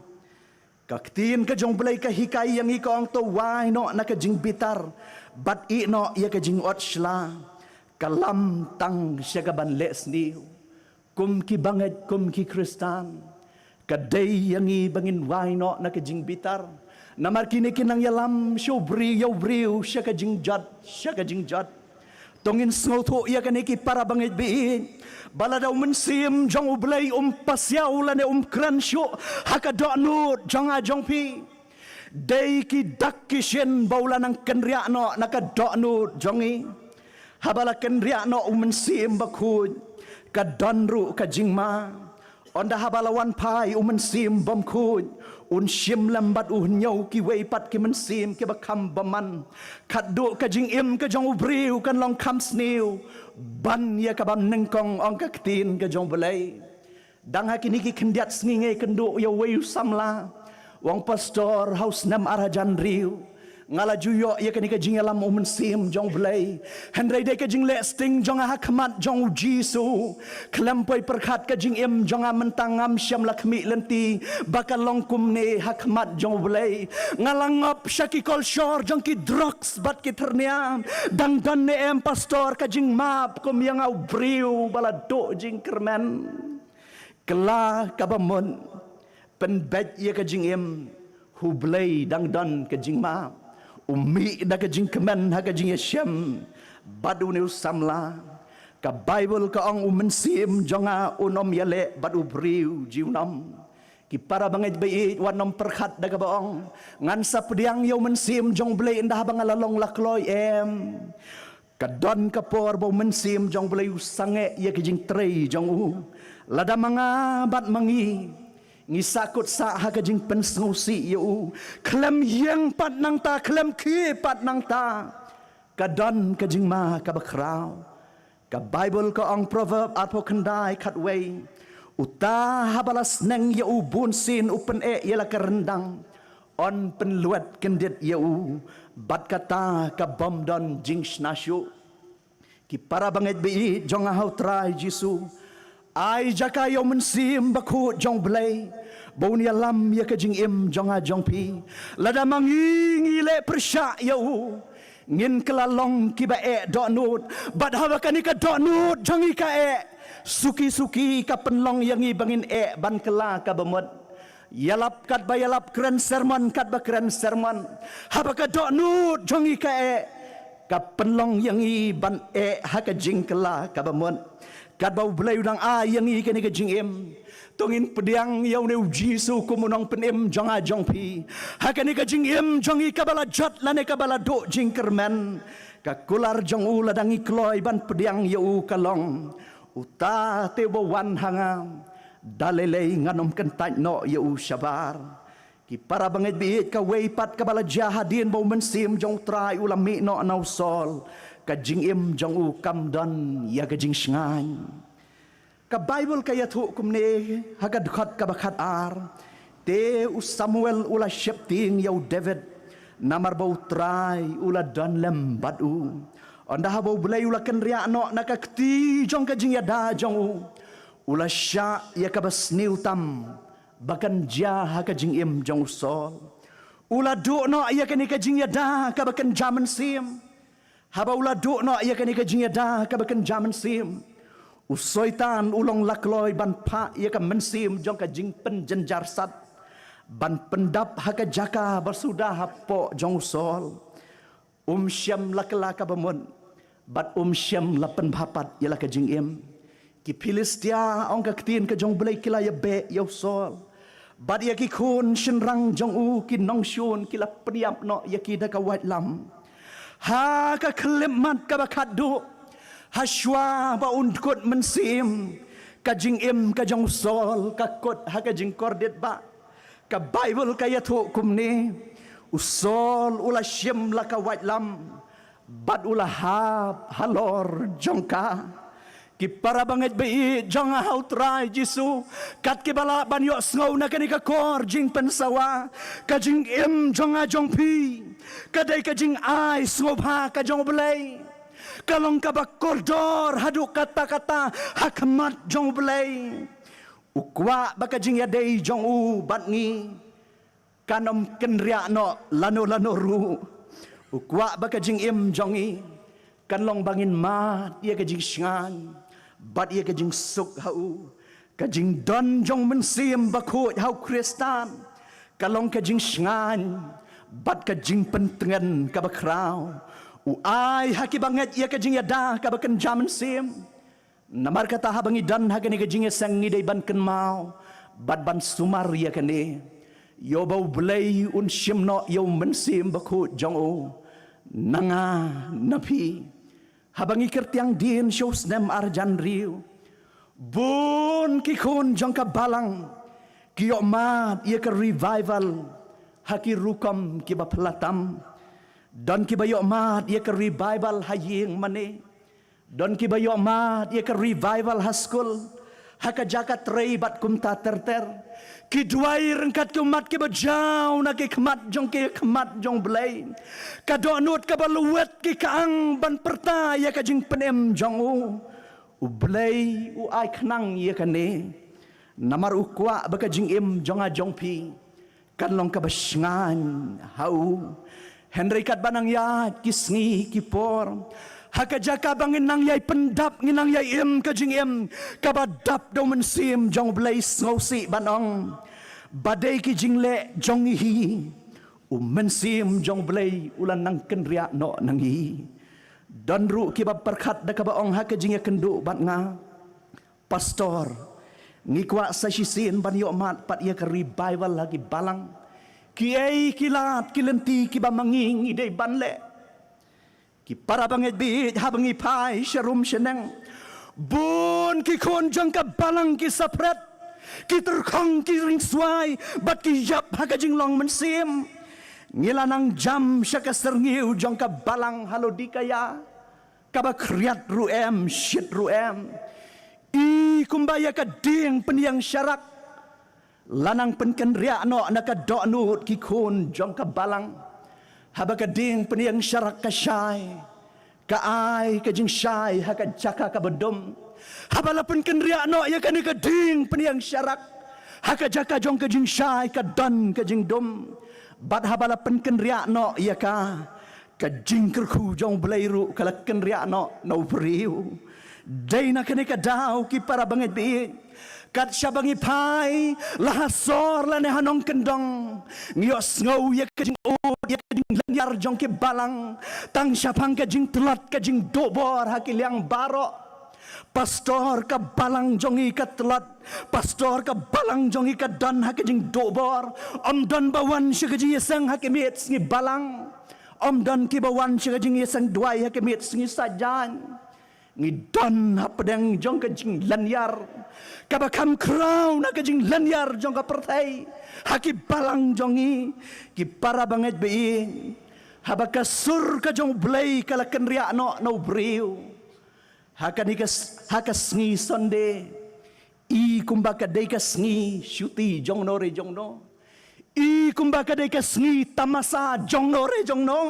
Ka ktien ka jong U Blei ka hikai ïa ngi, ka ong, to wai noh na ka jingbitar bad ïeh noh ïa ka jingot shla. Ka lam tang sha ka ban leh sniew. Kum ki bangeit, kum ki Khristan, ka dei ïa ngi ba ngin wai noh na ka jingbitar. Namar kine ki nang ïalam sha u briew, ïa u briew sha ka jingjot, sha ka jingjot. To ngin sngewthuh ïa kane, ki para bangeit ba ïeit, ba lada u Mynsiem jong U Blei um pasiaw lane um kren shuh ha ka dohnud jong nga jong phi, dei ki dak ki shin ba u la nang kynriah noh na ka dohnud jong ngi. Haba la kynriah noh u Mynsiem Bakhuid, ka don ruh ka jingma. Ynda haba la wan phai u Mynsiem Bymkhuid, un shim lem bad u hynñiew kiwei pat ki mynsiem kiba kham bymman. Khatduh ka jingim ka jong u briew kan long kham sniew ban ïa ka bym nyngkong, ong ka ktien ka jong U Blei. Dang ha kine ki khyndiat sngi nga ïakynduh ïa uwei u samla, u ong, Pastor, ha u snem ar hajar hynriew nga la ju ïoh ïa kane ka jingïalam u Mynsiem jong U Blei. Hynrei dei ka jingleh sting jong nga ha khmat jong U Jisu. Khlem poi pyrkhat, ka jingim jong nga mynta ngam shym la khmih lynti ba ka long kumne ha khmat jong U Blei. Nga la ngop sha ki kolshor jong ki drugs bad ki thyrnia. Dang don ne em, Pastor, ka jingmap kum ïa nga u briew ba la duh jingkyrmen? Kylla kaba mut, pynbeit ïa ka jingim, ha U Blei dang don ka jingmap. U mih da ka jingkmen ha ka jingïashem bad une u samla. Ka Baibl ka ong, u mynsiem jong nga un ym ïaleh bad u briew junom. Ki para bangeit ba ïeit, wat nym pyrkhat da kaba ong ngan sa pdiang ïa u mynsiem jong u Blei ynda haba nga la long la kloi, em. Ka don ka por ba u mynsiem jong u Blei u sangeh ïa ka jingtrei jong u. Lada ma nga bad ma ngi ngi sahkut sah ha ka jingpynsngewsih ïa u, khlem ïeng pat nangta, khlem khie pat nangta, ka don ka jingma kaba khraw. Ka Baibl ka ong, Proverb arphew khyndai khatwei, uta haba la sneng ïa u bunsien u pyneh ïa la ka ryndang, yn pynlwet kyndit ïa u bad kata ka bym don jingshna shuh. Ki para bangeit ba ïeit jong nga ha u Trai Jisu, ai jaka ïa u Mynsiem Bakhuid jong u Blei ba un ïalam ïa ka jingim jong nga jong phi. Lada ma ngi ngi leh pyrshah ïa u, ngin kylla long kiba eh dohnud. Bad haba kane ka dohnud jong ngi ka eh, suki suki ka pynlong ïa ngi ba ngin eh ban kylla kaba mut. Ïalap katba ïalap, kren sermon katba kren sermon, haba ka dohnud jong ngi ka eh, ka pynlong ïa ngi ban eh ha ka jingkylla kaba mut. Katba u Blei u dang ai ïa ngi kane ka jingim, to ngin pdiang ïa une u Jisu kum u Nongpynim jong nga jong phi. Ha kane ka jingim jong ngi kaba la jot lane kaba la duh jingkyrmen, ka kular jong u lada ngi kloi ban pdiang ïa u ka long, uta te uba wan ha nga, da lei lei ngan ym kyntait noh ïa u shabar. Ki para bangeit ba ïeit, kawei pat kaba la jia hadien ba u Mynsiem jong u Trai u la mih noh na u Saul, ka jingim jong u kam don ïa ka jingshngaiñ. Ka Baibl ka ïathuh kumne ha ka dkhot kaba khatar, te u Samuel u la sheptieng ïa u David, namar ba u Trai u la don lem bad u. Ynda haba u Blei u la kynriah noh na ka kti jong ka jingïada jong u, u la shah ïa kaba sniew tam ba kan jia ha ka jingim jong u Saul. U la duh noh ïa kane ka jingïada kaba kynja mynsiem. Haba u la duh noh ïa kane ka jingïada kaba kynja mynsiem, u Soitan u long la kloi ban phah ïa ka mynsiem jong ka jingpynjynjar sat ban pyndap ha ka jaka ba suda hapoh jong u Saul. Um shym la kylla kaba mut, bad um shym la pynbha pat ïa la ka jingim. Ki Philistia, ong ka ktien ka jong u Blei, ki la ïabeh ïa u Saul bad ïa ki khun shynrang jong u, ki nongshun, ki la pynïap noh ïa ki da ka waitlam. Ha ka khyllipmat kaba khatduh, ha shuwa ba un kut mynsiem, ka jingim ka jong u Saul ka kut ha ka jingkordit bah. Ka Baibl ka ïathuh kumne, u Saul u la shim la ka waitlam bad u la hap halor jong ka. Ki para bangeit ba ïeit jong nga ha u Trai Jisu, kat kiba lah ban ïohsngew na kane ka kor jingpynsawa, ka jingim jong nga jong phi ka dei ka jingai sngewbha ka jong u Blei. Ka long kaba kordor haduh katta katta ha khmat jong u Blei. U kwah ba ka jingïadei jong u bad ngi kan ym kynriah noh lano lano ruh. U kwah ba ka jingim jong ngi kan long ba ngin mad ïa ka jingshngaiñ bad ïa ka jingsuk ha u. Ka jingdon jong u Mynsiem Bakhuid ha u Khristan ka long ka jingshngaiñ bad ka jingpyntngen kaba khraw. U ai ha kiba ngeit ïa ka jingïada kaba kynja mynsiem. Namar kata, haba ngi don ha kane ka jingïaseng, ngi dei ban kynmaw bad ban sumar ïa kane, ïa uba u Blei un shim noh ïa u Mynsiem Bakhuid jong u na nga, na phi. Haba ngi kyrtiang dien sha u snem ar hajar hynriew, bun ki khun jong ka balang ki ïoh mad ïa ka revival ha ki rukom kiba phylla tam. Don kiba ïoh mad ïa ka revival ha ïing mane. Don kiba ïoh mad ïa ka revival ha skul, ha ka jaka trei bad kumta ter ter. Ki duwai ryngkat ki ummat kiba jaw na ki khmat jong ki, khmat jong u Blei. Ka dohnud kaba lwet ki kyang ban pyrta ïa ka jingpynim jong u. U Blei u ai khnang ïa kane, namar u kwah ba ka jingim jong nga jong phi kan long kaba shngaiñ ha u. Hynrei katba nang ïaid ki sngi ki por, ha ka jaka ba ngin nang ïai pyndap, ngin nang ïai im ka jingim kaba dap da u Mynsiem jong u Blei, sngewsih ban ong ba dei ki jingleh jong ngi hi, u Mynsiem jong u Blei u la nang kynriah noh na ngi. Don ruh kiba pyrkhat da kaba ong ha ka jingïakynduh bad nga, Pastor, ngi kwah sa shisien ban ïohmad pat ïa ka revival ha ki balang. Kiei ki lad ki lynti kiba ma ngi ngi dei ban leh? Ki para bangeit baieit, haba ngi phai sharum shaneng, bun ki khun jong ka balang ki saphriang, ki tyrkhong, ki ringswai bad ki ïap ha ka jinglong mynsiem. Ngi la nang jam sha ka syrngiew jong ka balang ha Laodikaia, kaba khriat ruh em, shit ruh em. I kumba ïa ka dieng pynïeng sharak la nang pynkynriah noh na ka dohnud ki khun jong ka balang. Haba ka dieng pynïeng sharak ka shai, ka ai ka jingshai ha ka jaka kaba dum. Haba la pynkynriah noh ïa kane ka dieng pynïeng sharak ha ka jaka jong ka jingshai, ka don ka jingdum. Bad haba la pynkynriah noh ïa ka, ka jingkyrkhu jong U Blei ruh ka la kynriah noh na u briew. Dei na kane ka daw, ki para bangeit baieit, kat shaba ngi phai la ha sor lane ha nongkyndong, ngi ïohsngew ïa ka jingud, ïa ka jinglynñiar jong ki balang, tang shaphang ka jingtlot, ka jingduh bor ha ki liang baroh. Pastor, ka balang jong ngi ka tlot. Pastor, ka balang jong ngi ka don ha ka jingduh bor. Ym don ba wan sha ka jingïaseng ha ki miet sngi balang. Ym don kiba wan sha ka jingïaseng duwai ha ki miet sngi saitjaiñ. Ngi don hapdeng jong ka jinglynñiar kaba kham khraw na ka jinglynñiar jong ka pyrthei ha ki balang jong ngi. Ki para bangeit baieit, haba ka sur ka jong U Blei ka la kynriah noh na u briew ha kane ka s-, ha ka sngi Sunday, i kumba ka dei ka sngi shuti jong no re jong no, i kumba ka dei ka sngi tamasa jong no re jong no.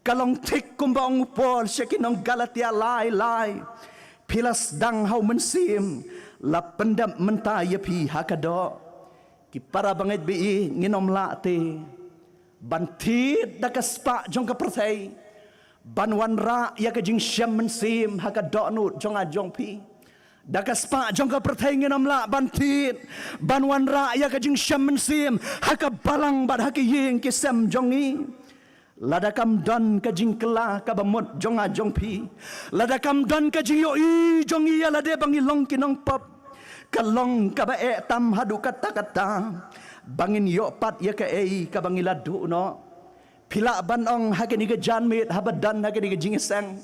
Ka long thik kumba ong u Paul sha ki nong Galatia lai lai: Phi la sdang ha u Mynsiem, la pyndep mynta ïa phi ha ka doh. Ki para bangeit baieit, ngin ym lah te ban thied da ka spah jong ka pyrthei ban wanrah ïa ka jingshem mynsiem ha ka dohnud jong nga jong phi. Da ka spah jong ka pyrthei ngin ym lah ban thied ban wanrah ïa ka jingshem mynsiem ha ka balang bad ha ki ïing ki sem jong ngi. Lada kam don ka jingkylla kaba mut jong nga jong phi, lada kam don ka jingïohi jong ngi ïa lade ba ngi long ki nongpop, ka long kaba eh tam haduh katta katta ba ngin ïoh pat ïa kaei kaba ngi la duh noh. Phi lah ban ong ha kane ka janmiet haba don ha kane ka jingïaseng: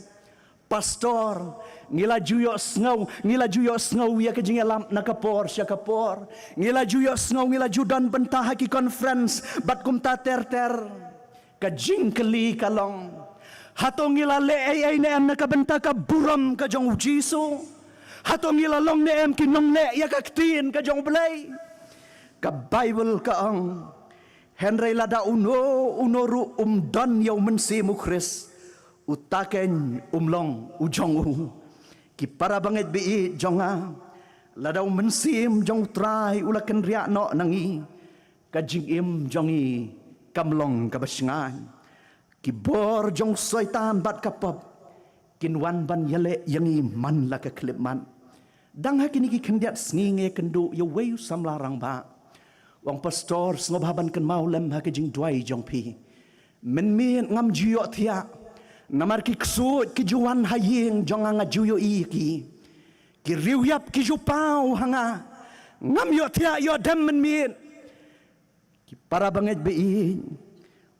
Pastor, ngi la ju ïohsngew, ngi la ju ïohsngew ïa ka jingïalap na ka por sha ka por. Ngi la ju ïohsngew, ngi la ju don bynta ha ki conference bad kumta ter ter. Ka jingkylli ka long, hato ngi la leh ei ei ne em na ka bynta ka burom ka jong U Jisu? Hato ngi la long ne em ki nongleh ïa ka ktien ka jong U Blei? Ka Baibl ka ong, hynrei lada uno uno ruh um don ïa u Mynsiem U Khrist, uta keiñ um long u jong u. Ki para bangeit baieit jong nga, lada u Mynsiem jong U Trai u la kynriah noh na ngi, ka jingim jong ngi kam long kaba shngaiñ. Ki bor jong u Soitan bad ka pop kin wan ban ïaleh ïa ngi man la ka khyllipmat. Dang ha kine ki khyndiat sngi nga ïakynduh ïa uwei u samla rangbah. U ong, Pastor, sngewbha ban kynmaw lem ha ka jingduwai jong phi. Mynmiet ngam ju ïohthiah, namar ki ksuid ki ju wan ha ïing jong nga, nga ju ïohi ïa ki. Ki riewïap ki ju paw ha nga. Ngam ïohthiah ïoh dem mynmiet. Ki para bangeit baieit,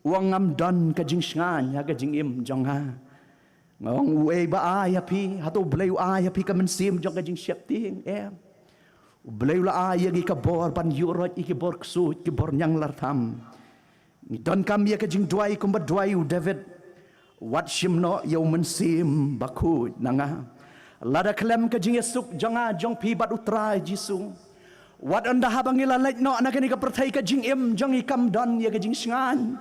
u ong, ngam don ka jingshngaiñ ha ka jingim jong nga. Nga ong, uei ba ai ha phi? Hato U Blei u ai ha phi ka mynsiem jong ka jingsheptieng? Em. U Blei u la ai ïa ngi ka bor ban ïuh roit ïa ki bor ksuid, ki bor ñianglartham. Ngi donkam ïa ka jingduwai kumba duwai u David: Wat shim noh ïa u Mynsiem Bakhuid na nga. Lada khlem ka jingïasuk jong nga jong phi bad U Trai Jisu, wat ynda haba ngi la leit noh na kane ka pyrthei, ka jingim jong ngi kam don ïa ka jingshngaiñ.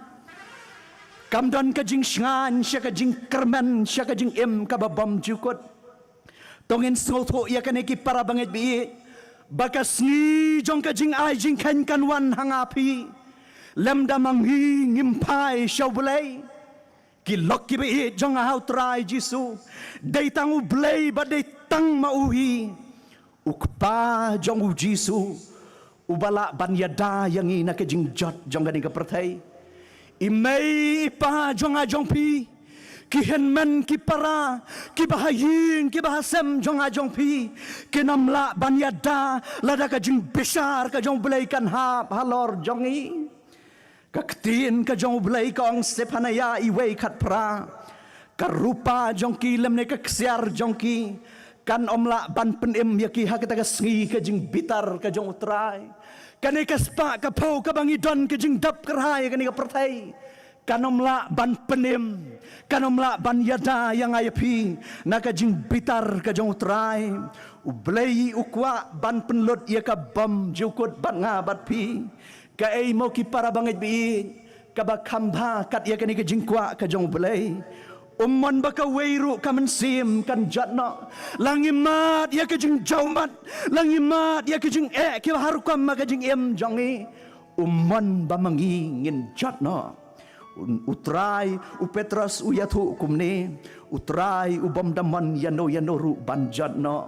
Kam don ka jingshngaiñ sha ka jingkyrmen, sha ka jingim kaba bymjukut. To ngin sngewthuh ïa kane, ki para bangeit baieit, ba ka sngi jong ka jingai jingkheiñ kan wan ha nga phi lymda ma ngi ngim phai sha U Blei. Ki lok kiba ïeit jong nga ha U Trai Jisu, dei tang U Blei bad dei tang ma u hi, U Kpa jong U Jisu, uba lah ban ïada ïa ngi na ka jingjot jong kane ka pyrthei. I mei i pa jong nga jong phi, Ki hynmen ki para, ki ba ha ïing, ki ba ha sem jong nga jong phi, kin ym lah ban ïada lada ka jingbishar ka jong U Blei kan hap halor jong ngi. Ka ktien ka jong U Blei ka ong, Sephaniah wei khatphra, ka rupa jong ki lymne ka ksiar jong ki kan ym lah ban pynim ïa ki ha kata ka sngi ka jingbitar ka jong U Trai. Kane ka spah ka phew kaba ngi don ka jingdap kyrhai kane ka pyrthei kan ym lah ban pynim, kan ym lah ban ïada ïa nga ïa phi na ka jingbitar ka jong U Trai. U Blei u kwah ban pynlut ïa ka bymjukut bad nga bad phi. Kaei mo ki para bangeit baieit kaba kham bha kat ïa kane ka jingkwah ka jong U Blei? Um mon ba kawei ruh ka mynsiem kan jot noh. La ngi mad ïa ka jingjaw mat, la ngi mad ïa ka jingeh kiba har rukom ha ka jingim jong ngi, um mon ba ma ngi ngin jot noh. U Trai, u Petros u ïathuh kumne, U Trai u bym da mon ïano ïano ruh ban jot noh.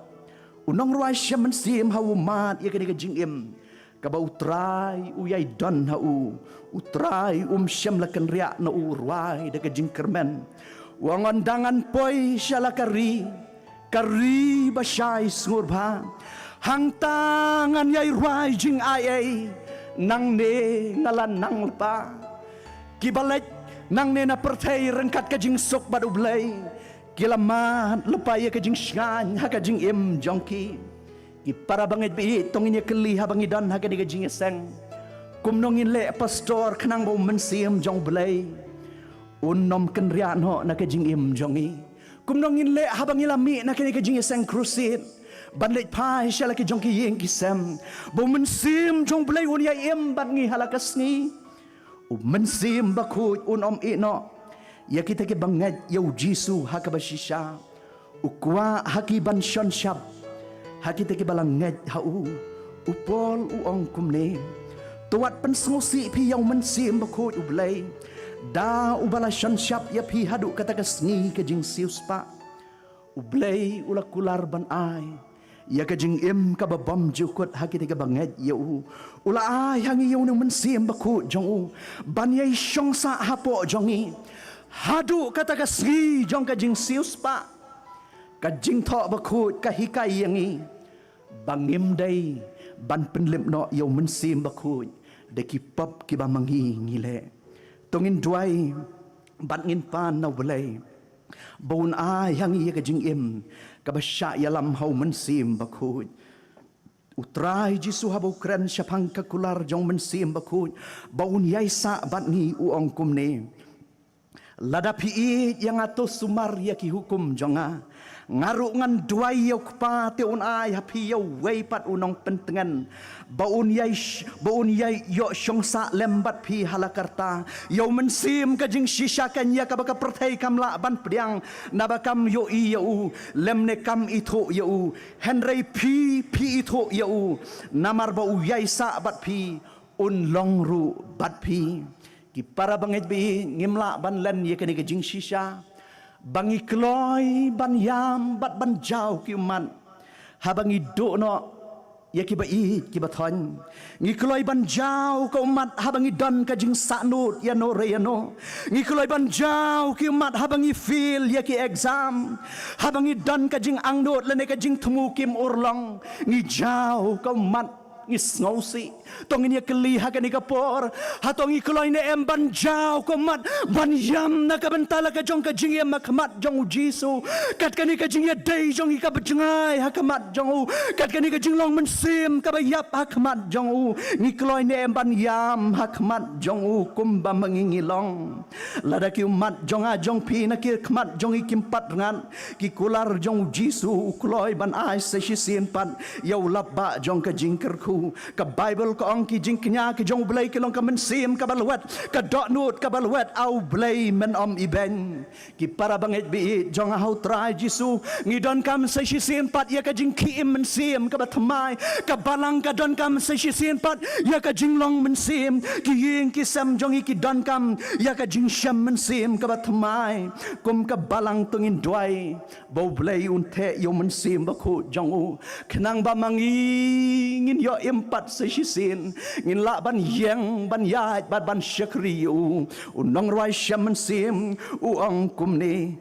U nongrwai shem mynsiem ha u mad ïa kane ka jingim kaba U Trai u ïai don ha u. U Trai um shym la kynriah na u, u rwai da ka jingkyrmen. U ong, ynda ngan poi sha la ka ri, ka ri ba shai sngewbha, hangta ngan ïai rwai jingai ei, nangne nga la nang lypa. Kiba leit nangne na pyrthei ryngkat ka jingsuk bad U Blei, ki la mad lypa ïa ka jingshngaiñ ha ka jingim jong ki. Ki para bangeit baieit, to ngin ïa kylli haba ngi don ha kane ka jingïaseng, kumno ngin leh pastor khnang ba u Mynsiem jong U Blei un ym kynriah noh na ka jingim jong ngi? Kumno ngin leh haba ngi la mih na kane ka jingïaseng crusade ban leit phai sha la ki jong ki ïing ki sem, ba u Mynsiem jong U Blei un ïai im bad ngi ha la ka sngi? U Mynsiem Bakhuid un ym ïehnoh ïa kita kiba ngeit ïa U Jisu ha kaba shisha. U kwah ha ki ban shon shap ha kita kiba la ngeit ha u. U Paul u ong kumne, to wat pynsngewsih phi ïa u Mynsiem Bakhuid U Blei, da uba la shon shap ïa phi haduh kata ka sngi ka jingsiewspah. U Blei u la kular ban ai ïa ka jingim kaba bymjukut ha kita kiba ngeit ïa u. U la ai ha ngi ïa une u Mynsiem Bakhuid jong u ban ïai shong sah hapoh jong ngi haduh kata ka sngi jong ka jingsiewspah. Ka Jingthoh Bakhuid ka hikai ïa ngi ba ngim dei ban pynlip noh ïa u Mynsiem Bakhuid da ki pop kiba ma ngi ngi leh. To ngin duwai bad ngin pan na U Blei ba un ai ha ngi ïa ka jingim kaba shah ïalam ha u Mynsiem Bakhuid. U Trai Jisu haba u kren shaphang ka kular jong u Mynsiem Bakhuid ba un ïaisah bad ngi, u ong kumne, lada phi ïeit ïa nga, to sumar ïa ki hukum jong nga. Nga ruh ngan duwai ïa u Kpa, te un ai ha phi ïa uwei pat u nongpyntngen ba un ïai sh-, ba un ïai ïoh shong sah lem bad phi ha la karta. Ïa u Mynsiem ka jingshisha keiñ ïa kaba ka pyrthei kam lah ban pdiang, naba kam ïohi ïa u lymne kam ithuh ïa u. Hynrei phi, phi ithuh ïa u, namar ba u ïaisah bad phi, un long ruh bad phi. Ki para bangeit baieit, ngim lah ban len ïa kane ka jingshisha ba ngi kloi ban ïam bad ban jaw ki ummat haba ngi duh noh ïa kiba ïeit kiba thoiñ. Ngi kloi ban jaw ka ummat haba ngi don ka jingsahnud ïano re ïano. Ngi kloi ban jaw ki ummat haba ngi fail ïa ki exam, haba ngi don ka jingangnud lane ka jingthmu kim urlong. Ngi jaw ka ummat, ngi sngewsih. To ngin ïa kylli ha kane ka por, hato ngi kloi ne em ban jaw ka ummat ban ïam na ka bynta la ka jong ka jingim ha khmat jong u Jisu? Kat kane ka jingïadei jong ngi kaba jngai ha khmat jong u, kat kane ka jinglong mynsiem kaba ïap ha khmat jong u, ngi kloi ne em ban ïam ha khmat jong u kumba ma ngi ngi long? Lada ki ummat jong nga jong phi na ki khmat jong ngi kim pat rngat, ki kular jong u Jisu u kloi ban ai sa shisien pat ïa u lap bah jong ka jingkyrkhu. Ka Baibl ka ong, ki jingkñia ki jong U Blei ki long ka mynsiem kaba lwet, ka dohnud kaba lwet, A Blei, men ym ibeiñ. Ki para bangeit baieit jong nga ha u Trai Jisu, ngi donkam sa shisien pat ïa ka jingkhie im mynsiem kaba thymmai. Ka balang ka donkam sa shisien pat ïa ka jinglong mynsiem. Ki ïing ki sem jong ngi ki donkam ïa ka jingshem mynsiem kaba thymmai. Kum ka balang to ngin duwai ba U Blei un theh ïa u Mynsiem Bakhuid jong u, khnang ba ma ngi ngin ïoh im pat sa shisien. Ngin lah ban ïeng, ban ïaid, bad ban shakri ïa u. U nongrwai shem mynsiem u ong kumne: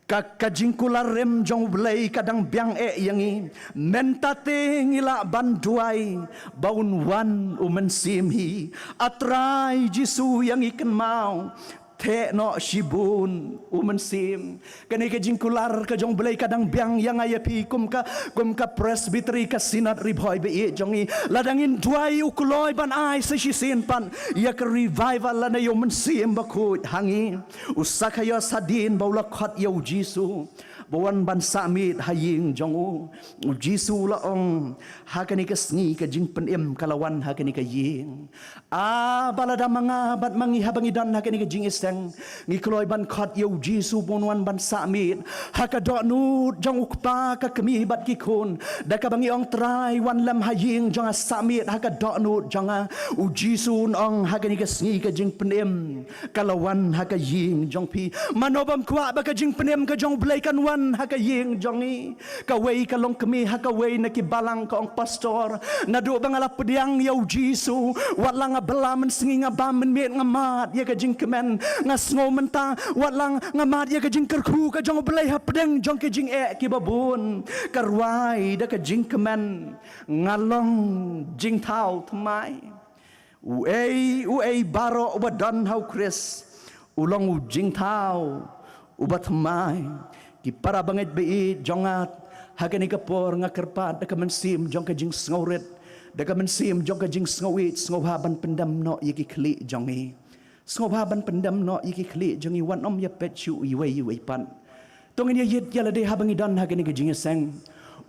Ka, ka jingkular rim jong U Blei ka dang biang eh ïa ngi. Mynta te ngi lah ban duwai ba un wan U Mynsiem hi. A Trai Jisu, ïa ngi kynmaw, theh noh shibun U Mynsiem. Kane ka jingkular ka jong U Blei ka dang biang ïa nga ïa phi kum ka, kum ka Presbytery, ka Synod Ri Bhoi Baieit jong ngi. Lada ngin duwai, u kloi ban ai sa shisien pat ïa ka revival lane ïa U Mynsiem Bakhuid ha ngi. U Sakhaïos hadien ba u la khot ïa U Jisu ba wan ban sah miet ha ïing jong u, U Jisu u la ong: Ha kane ka sngi ka jingpynim ka la wan ha kane ka ïing. Ah, ba lada ma nga bad ma ngi haba ngi don ha kane ka jingïaseng, ngi kloi ban khot ïa U Jisu ba un wan ban sah miet ha ka dohnud jong U Kpa, ka Kmie bad ki khun. Da kaba ngi ong: Trai, wan lem ha ïing jong nga, sah miet ha ka dohnud jong nga. U Jisu un ong: Ha kane ka sngi ka jingpynim ka la wan ha ka ïing jong phi. Mano bym kwah ba ka jingpynim ka jong U Blei kan wan ha ka ïing jong ngi? Kawei ka longkmie ha kawei na ki balang ka ong: Pastor, naduh ba nga la pdiang ïa U Jisu, wat la nga bylla mynsngi, nga bam mynmiet, nga mad ïa ka jingkmen. Nga sngew mynta wat la nga mad ïa ka jingkyrkhu ka jong U Blei hapdeng jong ki jingeh kiba bun. Ka rwai da ka jingkmen, nga long jingthaw thymmai. Uei uei baroh uba don ha U Khrist u long u jingthaw uba thymmai. Ki para bangeit baieit jong nga, ha kane ka por nga kyrpad da ka mynsiem jong ka jingsngewrit, da ka mynsiem jong ka jingsngewieit, sngewbha ban pyndem noh ïa ki khlieh jong ngi. Sngewbha ban pyndem noh ïa ki khlieh jong ngi, wat nym ïa peit shuh iwei iwei pat. To ngin ïa ïit ïa lade haba ngi don ha kane ka jingïaseng.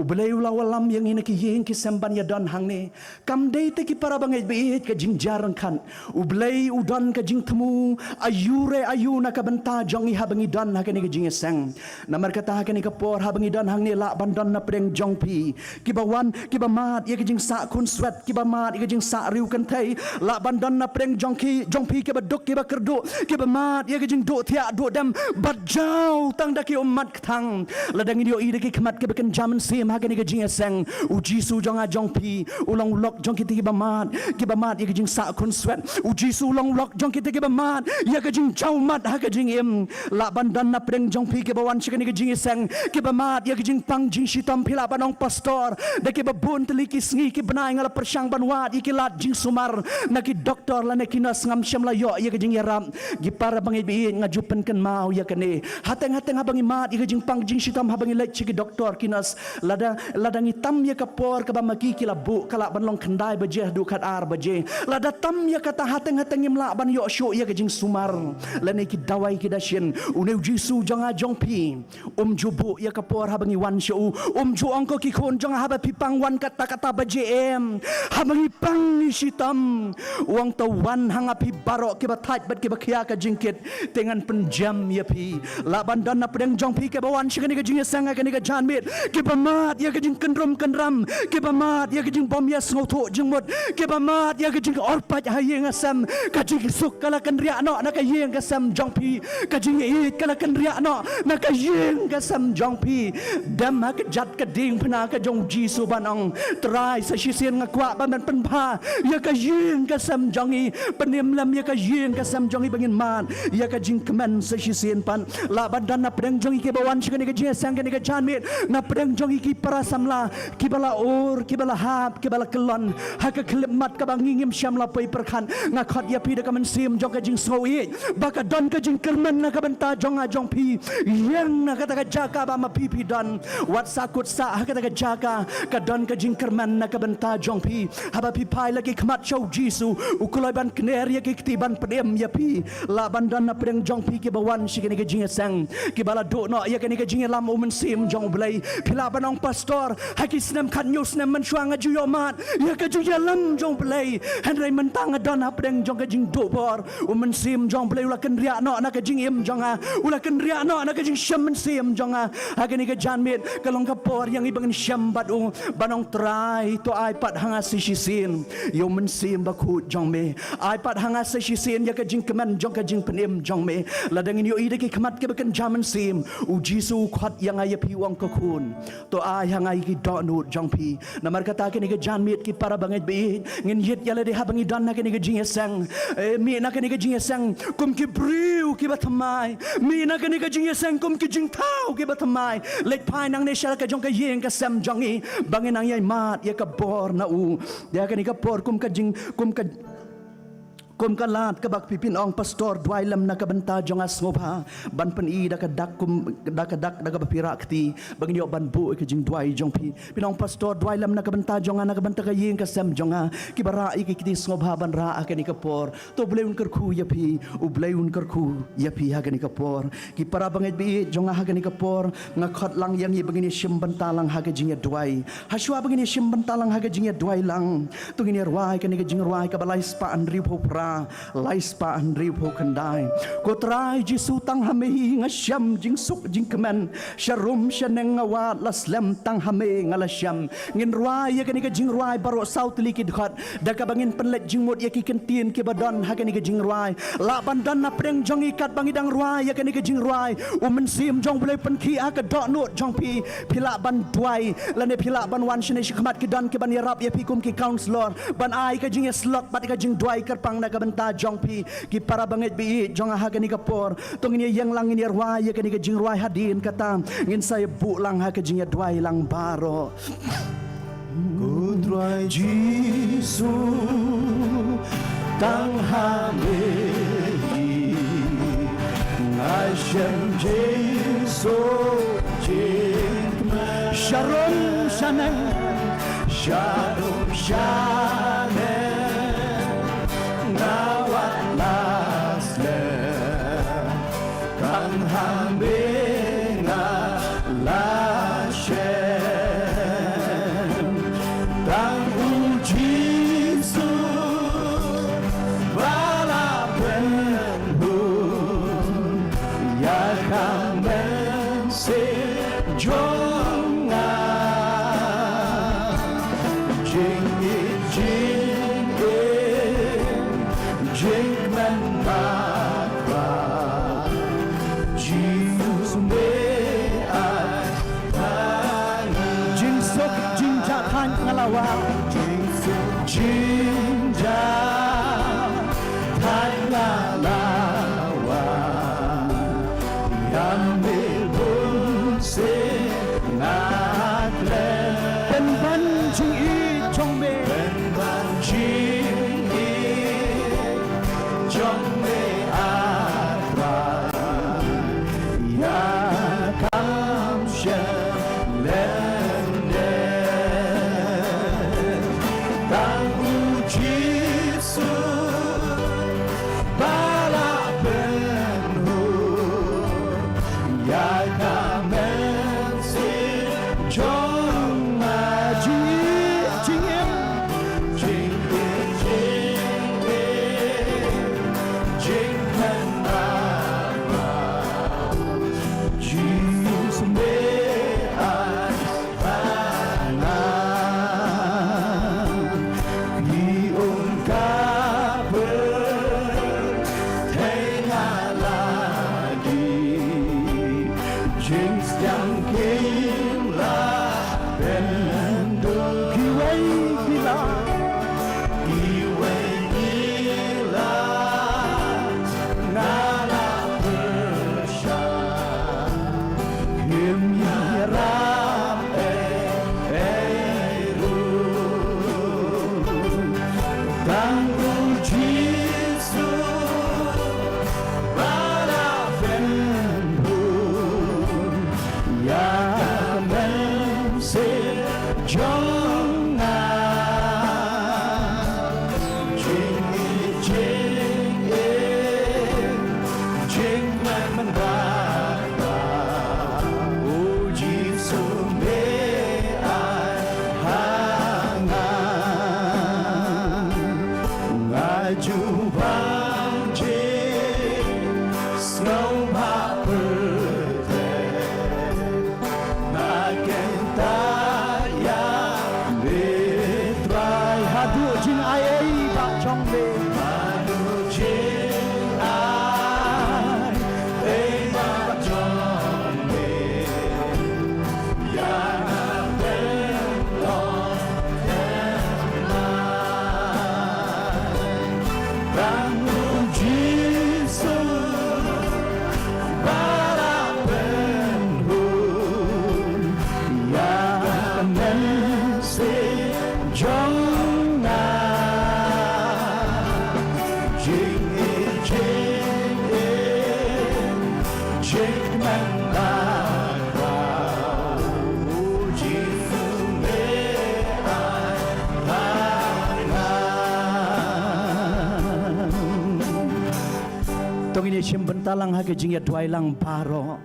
U Blei u la wallam ïa ngi na ki ïing ki sem ban ïa don hangne. Kam dei te ki para bangeit baieit ka jingjia ryngkat. U Blei u don ka jingthmu aiu re aiu na ka bynta jong ngi haba ngi don ha kane ka jingïaseng. Namar kata ha kane ka por haba ngi don hangne, lah ban don na pdeng jong phi kiba wan, kiba mad ïa ka jingsah khunswet, kiba mad ïa ka jingsah riewkynthei. Lah ban don na pdeng jong ki, jong phi kiba duk kiba kyrduh, kiba mad ïa ka jingduh thiah duh dem, bad jaw tang da ki ummat kthang. Lada ngin ïohi da ki khmat kiba kynja mynsiem ha kane ka jingïaseng, U Jisu jong nga jong phi u long u lok jong kita kiba mad, kiba mad ïa ka jingsah khunswet. U Jisu u long u lok jong kita kiba mad ïa ka jingjaw mat ha ka jingim. Lah ban don na pdeng jong phi kiba wan sha kane ka jingïaseng kiba mad ïa ka jingpang jingshitom, phi lah ban ong: Pastor, da kiba bun tylli ki sngi ki bnai nga la pyrshang ban wad ïa ki lad jingsumar na ki doktor lane ki nurse, ngam shym la ïoh ïa ka jingïarap. Ki para bangeit baieit, nga ju pynkynmaw ïa kane. Hateng hateng haba ngi mad ïa ka jingpang jingshitom, haba ngi leit sha ki doktor ki nurse, lada, lada ngi tam ïa ka por kaba ma ki ki la buh, ka lah ban long khyndai baje haduh khatar baje. Lada tam ïa kata, hateng hateng ngim lah ban ïoh shuh ïa ka jingsumar lane ki dawai ki dashin. Une U Jisu jong nga jong phi um ju buh ïa ka por haba ngi wan sha u. Um ju ong ko: Ki khun jong nga, haba phi pang, wan katta katta baje em. Haba ngi pang ngi shitom, u ong: To wan ha nga phi baroh kiba thait bad kiba khia ka jingkit, te ngan pynjem ïa phi. Lah ban don na pdeng jong phi kiba wan sha kane ka jingïaseng ha kane ka janmiet kiba mad ïa ka jingkynrum kynram, kiba mad ïa ka jingbym ïasngewthuh jingmut, kiba mad ïa ka jingorpait ha ïing ha sem. Ka jingsuk ka la kynriah noh na ka ïing ka sem jong phi. Ka jingïeit ka la kynriah noh na ka ïing ka sem jong phi. Dem ha ka jat ka diengphna ka jong U Jisu ban ong: Trai, sa shisien nga kwah ba men pynbha ïa ka ïing ka sem jong ngi. Pynim lem ïa ka ïing ka sem jong ngi ba ngin mad ïa ka jingkmen sa shisien pat. Lah ban don na pdeng jong ngi kiba wan sha kane ka jingïaseng kane ka janmiet, na pdeng jong ngi ki para samla kiba la ur, kiba la hap, kiba la kyllon ha ka khyllipmat kaba ngi ngim shym la poi pyrkhat. Nga khot ïa phi da ka mynsiem jong ka jingsngewïeit ba ka don ka jingkyrmen na ka bynta jong nga jong phi. Ïeng na kata ka jaka ba ma phi phi don. Wat sah kut sah ha kata ka jaka, ka don ka jingkyrmen na ka bynta jong phi. Haba phi phai la ki khmat sha U Jisu, u kloi ban kner ïa ki kti ban pynim ïa phi. Lah ban don na pdeng jong phi kiba wan sha kane ka jingïaseng, kiba la duh noh ïa kane ka jingïalam U Mynsiem jong U Blei. Phi lah ban ong: Pastor, ha ki snem khathynñiew snem mynshuwa nga ju ïoh mad ïa ka jingïalam jong U Blei, hynrei mynta nga don hapdeng jong ka jingduh bor. U Mynsiem jong U Blei u la kynriah noh na ka jingim jong nga, u la kynriah noh na ka jingshem mynsiem jong nga. Ha kane ka janmiet ka long ka por ïa ngi ba ngin shem bad u, ban ong: Trai, to ai pat ha nga sa shisien ïa U Mynsiem Bakhuid jong me. Ai pat ha nga sa shisien ïa ka jingkmen jong ka jingpynim jong me. Lada ngin ïohi da ki khmat kiba kynja mynsiem, U Jisu u khot ïa nga ïa phi, u ong: Ko khun, to ai ha nga ïa ki dohnud jong phi. Namar kata kane ka janmiet ki para bangeit baieit, ngin ïit ïa lade haba ngi don ha kane ka jingïaseng. Eh, mih na kane ka jingïaseng kum ki briew kiba thymmai. Mih na kane ka jingïaseng kum ki jingthaw kiba thymmai. Leit phai nangne sha la ka jong ka ïing ka sem jong ngi ba ngin nang ïai mad ïa ka bor na u. Ïa kane ka por kum ka jing, kum ka kum ka lad kaba phi phin ong, Pastor, duwai lem na ka bynta jong nga, sngewbha ban pyni da ka dak kum, da ka dak, da kaba phi rah kti ba ngin ïoh ban buh ïa ka jingduwai jong phi. Phin ong, Pastor, duwai lem na ka bynta jong nga, na ka bynta ka ïing ka sem jong nga, kiba rah ïa ki kti, sngewbha ban rah ha kane ka por. To U Blei un kyrkhu ïa phi, U Blei un kyrkhu ïa phi ha kane ka por. Ki para bangeit baieit jong nga, ha kane ka por nga khot lang ïa ngi ba ngin ïa shim bynta lang ha ka jingïaduwai. Hashwa ba ngin ïa shim bynta lang ha ka jingïaduwai lang, to ngin ïa rwai kane ka jingrwai kaba lai spah hynriewphew phra, lai spah hynriewphew khyndai. Ko Trai Jisu, tang ha me hi nga shem jingsuk jingkmen, sharum shaneng nga wad la slem, tang ha me nga la shem. Ngin rwai ïa kane ka jingrwai baroh saw tylli ki dkhot, da kaba ngin pynleit jingmut ïa ki kyntien kiba don ha kane ka jingrwai. Lah ban don na pdeng jong ngi katba ngi dang rwai ïa kane ka jingrwai, U Mynsiem jong U Blei pynkhih ha ka dohnud jong phi. Phi lah ban duwai, lane phi lah ban wan shane shakhmat, ki don kiban ïarap ïa phi kum ki counselor ban ai ka jingïasyllok bad ka jingduwai kyrpang na ka bynta jong phi. Ki para bangeit baieit jong nga, ha kane ka por to ngin ïa ïeng lang, ngin ïa rwai ïa kane ka jingrwai. Hadien kata ngin sa ïa buh lang ha ka jingïaduwai lang baroh. Ko Trai Jisu, tang ha me hi nga shem jingsuk jingkmen. Sharum shaneng, sharum shaneng nga wad la slem, tang ha me nga la shem. Tang U Jisu ba la pynhun ïa ka mynsiem jong nga. Jingïeit, jingïeit, jingkmen bakla, Jisu me ai ha nga. Jingsuk jingjahthait nga la wad, jingsuk jingjahthait nga la wad, ïa me bun sien nga klet. Pynban jingïeit jong me, pynban jingïeit jong me, ah Trai, ïa kam shem lem dei. Tang U Jisu ba la pynhun ïa ka mynsiem jong nga. Jingïeit, jingim, jingïeit, jingïeit, jingkmen bakla, Jisu me ai ha nga. Ki ong ka pyrthei nga la dih, jingstad kim lah pynduh. Kiwei ki la, kiwei ki la, nga la pyrshang, kim ïarap ei ei ruh. Tang U Jisu ba la pynhun ïa ka mynsiem jong nga. Jingïeit, jingïeit, jingkmen bakla, O Jisu me ai ha nga. Nga ju bang jingsngewbha pyrthei, nga kyntait ïa me Trai. Haduh jingai ei bah jong me, haduh jingai ei bah jong me, ïa nga To ngin ïa shim bynta lang ha ka jingïaduwai lang baroh.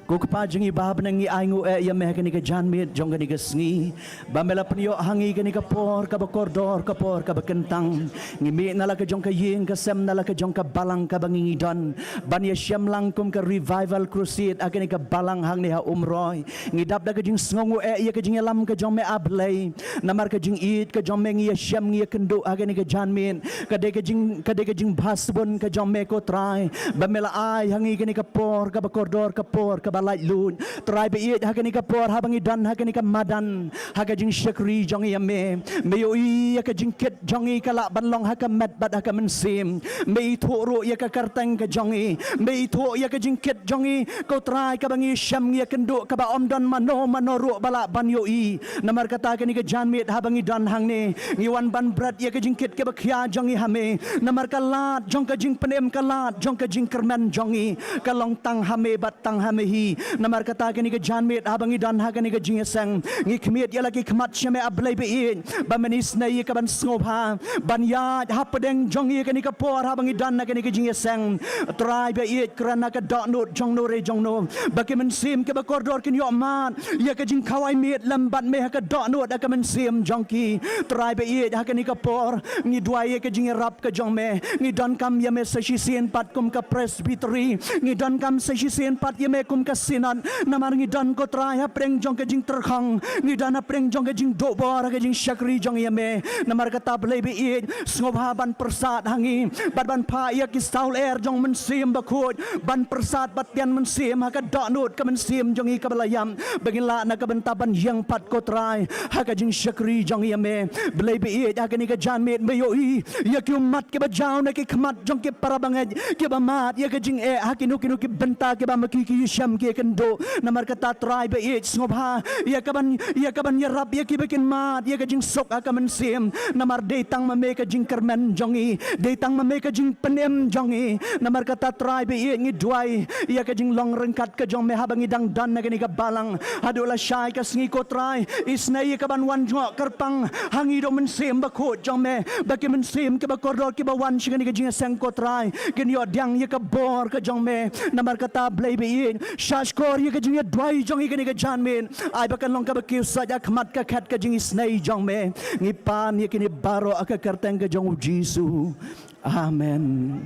Ko Kpa jong ngi ba ha bneng, ngi ai nguh eh ïa me ha kane ka janmiet jong kane ka sngi, ba me la pynïoh ha ngi kane ka por kaba kordor, ka por kaba kyntang. Ngi mih na la ka jong ka ïing ka sem, na la ka jong ka balang kaba ngi ngi don, ban ïa shem lang kum ka Revival Crusade ha kane ka balang hangne ha Umroi. Ngi dap da ka jingsngewnguh eh ïa ka jingïalam ka jong me, A Blei. Namar ka jingïeit ka jong me ngi ïa shem, ngi ïa kynduh ha kane ka janmiet. Ka dei ka jing, ka dei ka jingbha sbun ka jong me, ko Trai, ba me la ai ha ngi kane ka por kaba kordor, ka por kaba laitluid. Trai ba ïeit, ha kane ka por haba ngi don ha kane ka madan, ha ka jingshakri jong ngi ïa me, me ïohi ïa ka jingkit jong ngi ka lah ban long ha ka met bad ha ka mynsiem. Me ithuh ruh ïa ka kyrteng ka jong ngi, me ithuh ïa ka jingkit jong ngi, ko Trai, kaba ngi shem, ngi ïa kynduh, kaba ym don mano mano ruh ba lah ban ïohi. Namar kata kane ka janmiet haba ngi don hangne, ngi wan ban bret ïa ka jingkit kaba khia jong ngi ha me. Namar ka lad jong ka jingpynim, ka lad jong ka jingkyrmen jong ngi, ka long tang ha me bad tang ha me hi. Namar kata kane ka janmiet haba ngi don ha kane ka jingïaseng, ngi khmied ïa la ki khmat sha me, A Blei ba ïeit, ba men isynei ïa ka ban sngewbha ban ïaid hapdeng jong ngi kane ka por haba ngi don ha kane ka jingïaseng. Trai ba ïeit, kren ha ka dohnud jong no re jong no, ba ki mynsiem kiba kordor kin ïoh mad ïa ka jingkhawai miet lem bad me ha ka dohnud, ha ka mynsiem jong ki. Trai ba ïeit, ha kane ka por ngi duwai ïa ka jingïarap ka jong me. Ngi donkam ïa me sa shisien pat kum ka Presbytery, ngi donkam sa shisien pat ïa me kum ka Synod. Namar ngi don, ko Trai, hapdeng jong ka jingtyrkhong, ngi don hapdeng jong ka jingduh bor ha ka jingshakri jong ngi ïa me. Namar kata, Blei ba ïeit, sngewbha ban pyrsad ha ngi bad ban phah ïa ki saw lyer jong Mynsiem Bakhuid ban pyrsad bad tian mynsiem ha ka dohnud ka mynsiem jong ngi kaba la ïap, ba ngin lah na ka bynta ban ïeng pat, ko Trai, ha ka jingshakri jong ngi ïa me. Blei ba ïeit, ha kane ka janmiet me ïohi ïa ki ummat kiba jaw na ki khmat jong ki para bangeit, kiba mad ïa ka jingeh ha kino kino ki bynta kiba ma ki ki ïashem, ki ïakynduh. Namar kata, Trai ba ïeit, sngewbha ïa ka ban, ïa ka ban ïarap ïa kiba kin mad ïa ka jingsuk ha ka mynsiem. Namar dei tang ma me ka jingkyrmen jong ngi, dei tang ma me ka jingpynim jong ngi. Namar kata, Trai ba ïeit, ngi duwai ïa ka jinglong ryngkat ka jong me haba ngi dang don na kane ka balang haduh lashai ka sngi, ko Trai. Isynei ïa ka ban wan jngoh kyrpang ha ngi da u Mynsiem Bakhuid jong me, ba ki mynsiem kiba kordor kiba wan sha kane ka jingïaseng, ko Trai, kin ïoh pdiang ïa ka bor ka jong me. Namar kata, Blei ba ïeit, shahshkor ïa ka jingïaduwai jong ngi kane ka janmiet, ai ba kan long kaba kiew sait ha khmat ka khet ka jingisynei jong me. Ngi pan ïa kine baroh ha ka kyrteng ka jong U Jisu. Amen.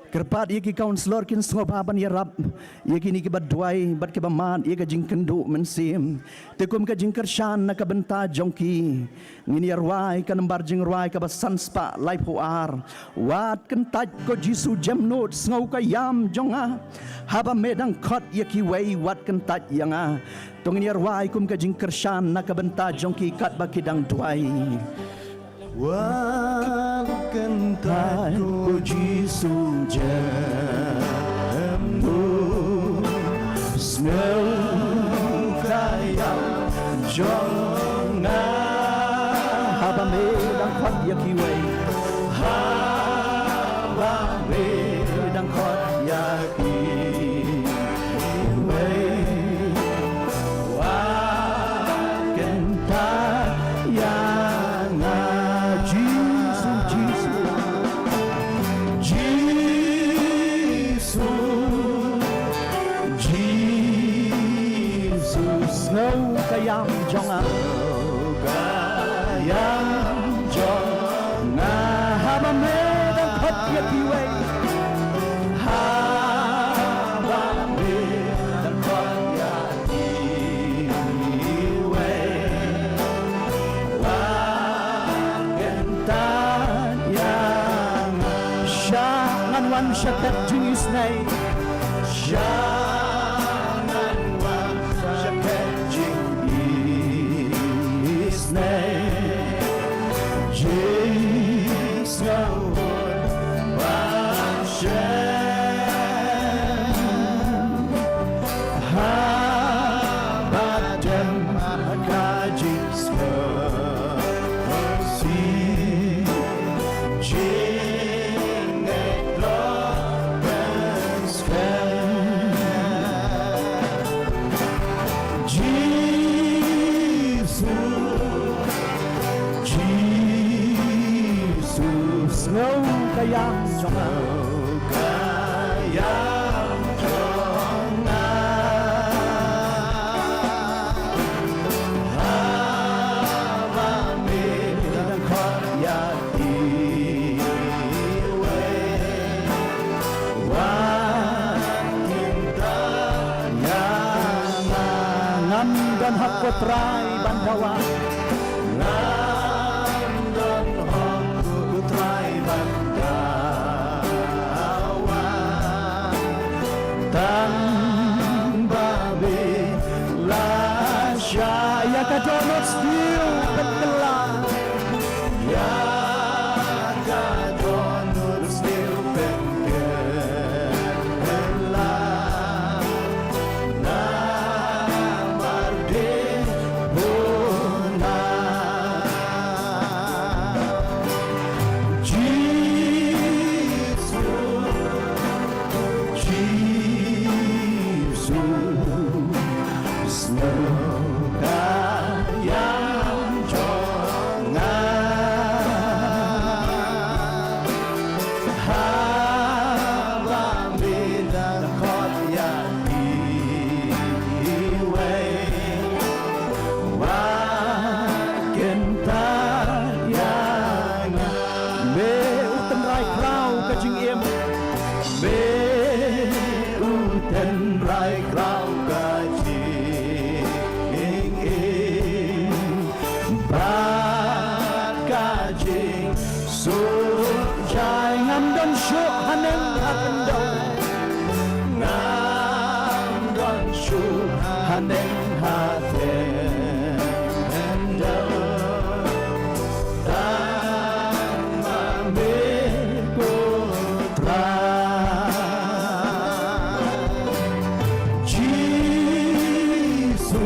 Kyrpad ïa ki counsellor kin sngewbha ban ïarap ïa kine kiba duwai bad kiba mad ïa ka jingkynduh mynsiem. Te kum ka jingkyrshan na ka bynta jong ki, ngin ïa rwai ka nambar jingrwai kaba san spah laiphew ar. Wat kyntait, ko Jisu, jem nud, sngew ka ïam jong nga. Haba me dang khot ïa kiwei, wat kyntait ïa nga. To ngin ïa rwai kum ka jingkyrshan na ka bynta jong ki katba ki dang duwai. Wat kyntait, ko Jisu, jem nud, sngew ka ïam jong nga. Haba me dang khot ïa kiwei. Haba me dang khot ïa kiwei, wat kyntait ïa nga. Jisu, Jisu, Jisu, Jisu, sngew ka ïam jong nga. Ka ïam jong nga. Haba me dang khot ïa kiwei. Haba me dang khot ïa kiwei, wat kyntait ïa nga. Sha ngan wan sha khet jingisynei. Sha ngan wan sha khet jingisynei. Jisu, ban shem. Haba jem ha ka jingsngewsih. Ka ïam jong nga. Ka ïam jong nga. Haba me dang khot ïa iwei, wat kyntait ïa nga. Ngam don hok ko Trai ban dawa. Ngam don hok ko Trai ban dawa. Tang ba me la shah ïa ka dohnud sniew pynkylla. Ïa ka dohnud sniew pynkylla. Namar dei bun na. Jisu, Jisu, sngewbha ïa jong nga. Haba me dang khot ïa iwei, wat kyntait ïa nga. Me u tynrai khraw ka jingim. Me u tynrai khraw ka jingim. Bad ka jing suk jai. Ngam don shuh haneng ha khyndew. Ngam don shuh haneng ha khyndew. Tang ma me ko Trai. Jisu,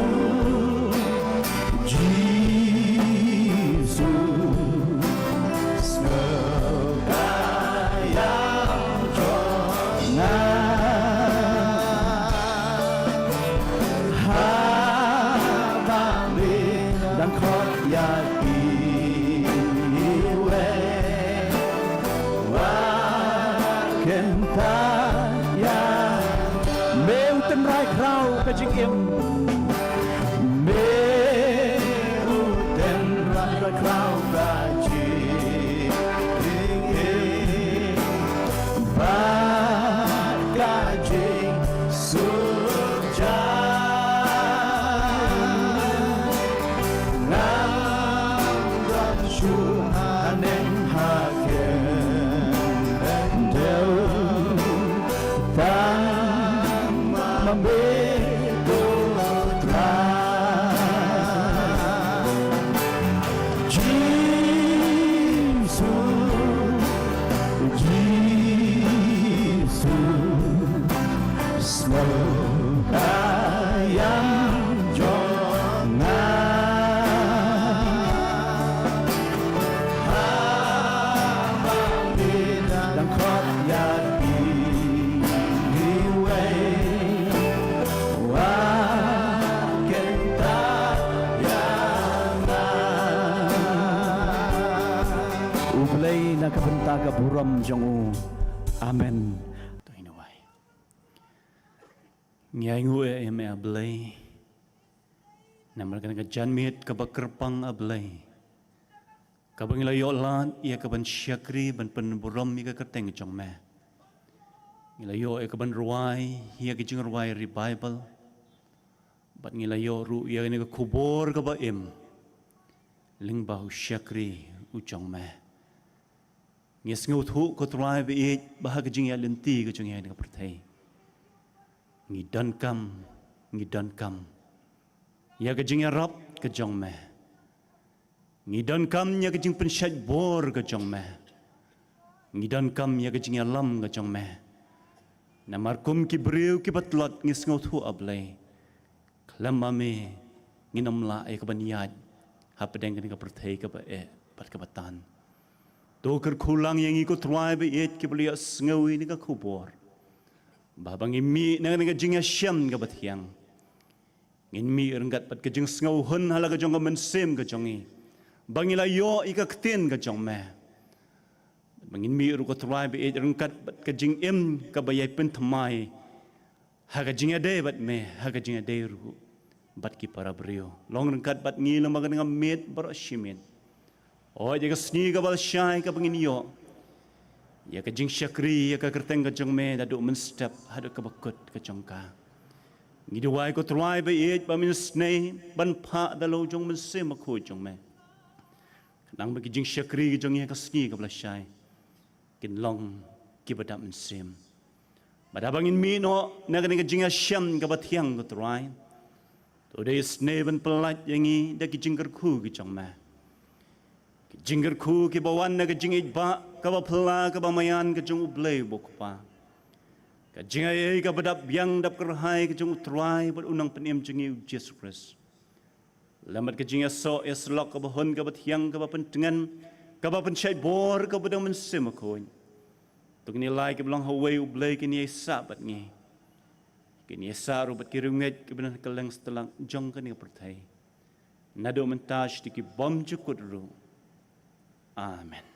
Jisu, sngewbha ïa jong nga. Haba me dang khot ïa iwei, wat kyntait ïa. Me u tynrai khraw ka jingim. Me u tynrai khraw ka jingim. Bad ka jingsuk jai. Ngam don shuh haneng ha khyndew. Tang ma me ko Trai. Jisu, Jisu, sngewbha ïa jong nga. Haba me dang khot ïa iwei, wat kyntait ïa nga. U Blei na ka bynta ka burom jong u. Amen. To ngin ïa wai. Ngi ainguh ïa me, A Blei. Namar kane ka janmiet kaba kyrpang, A Blei, kaba ngi la ïoh lad ïa kaban shakri ban pynburom ïa ka kyrteng jong me. Ngi la ïoh ïa kaban rwai ïa ka jingrwai revival. Bad ngi la ïoh ruh ïa kane ka khubor kaba im lyngba u shakri u jong me. Ngi sngewthuh ko Trai ba ïeit ba ha ka jingïaid lynti ka jong ngi ha kane ka pyrthei, ngi donkam, ngi donkam ïa ka jingïarap ka jong me. Ngi donkam ïa ka jingpynshait bor ka jong me. Ngi donkam ïa ka jingïalam ka jong me. Namar kum ki briew kiba tlot ngi sngewthuh, A Blei, khlem ma me ngin ym lah ïa kaban ïaid hapdeng kane ka pyrthei kaba eh bad kaba tan. To kyrkhu lang ïa ngi ko Trai ba ïeit kiba la ïohsngew ïa kane ka khubor, ba haba ngi mih na kane ka jingïashem kaba thiang, ngin mih ryngkat bad ka jingsngewhun ha la ka jong ka mynsiem ka jong ngi ba ngi la ïoh ïa ka ktien ka jong me. Ba ngin mih ruh ko Trai ba ïeit ryngkat bad ka jingim kaba ïai pynthymmai ha ka jingïadei bad me, ha ka jingïadei ruh bad ki para briew. Long ryngkat bad ngi lem bad ka dang miet baroh shi miet. Hooid, ïa ka sngi kaba lashai kaba ngin ïoh ïa ka jingshakri ïa ka kyrteng ka jong me naduh mynstep haduh kaba kut ka jong ka. Ngi duwai ko Trai ba ïeit ba men isynei ban phah da la u jong u Mynsiem Bakhuid jong me, khnang ba ki jingshakri ki jong ngi ha ka sngi kaba lashai kin long kiba dap mynsiem. Bad haba ngin mih noh na kane ka jingïashem kaba thiang ko Trai, to da isynei ban pyllait ïa ngi da ki jingkyrkhu ki jong me, ki jingkyrkhu kiba wan na ka jingïeit ba kaba phylla kaba maïan ka jong U Blei uba U Kpa, ka jingaiei kaba dap biang dap kyrhai ka jong U Trai bad U Nongpynim jong ngi U Jisu Khrist, lem bad ka jingïasoh ïasyllok kaba hun kaba thiang kaba pyntngen kaba pynshait bor kaba dang Mynsiem Bakhuid. To kine lai kiba long ha uwei U Blei kin ïaisah bad ngi, kin ïaisah ruh bad ki riewngeit kiba na kylleng satlak jong kane ka pyrthei. Naduh mynta sha ki bymjukut ruh. Amen.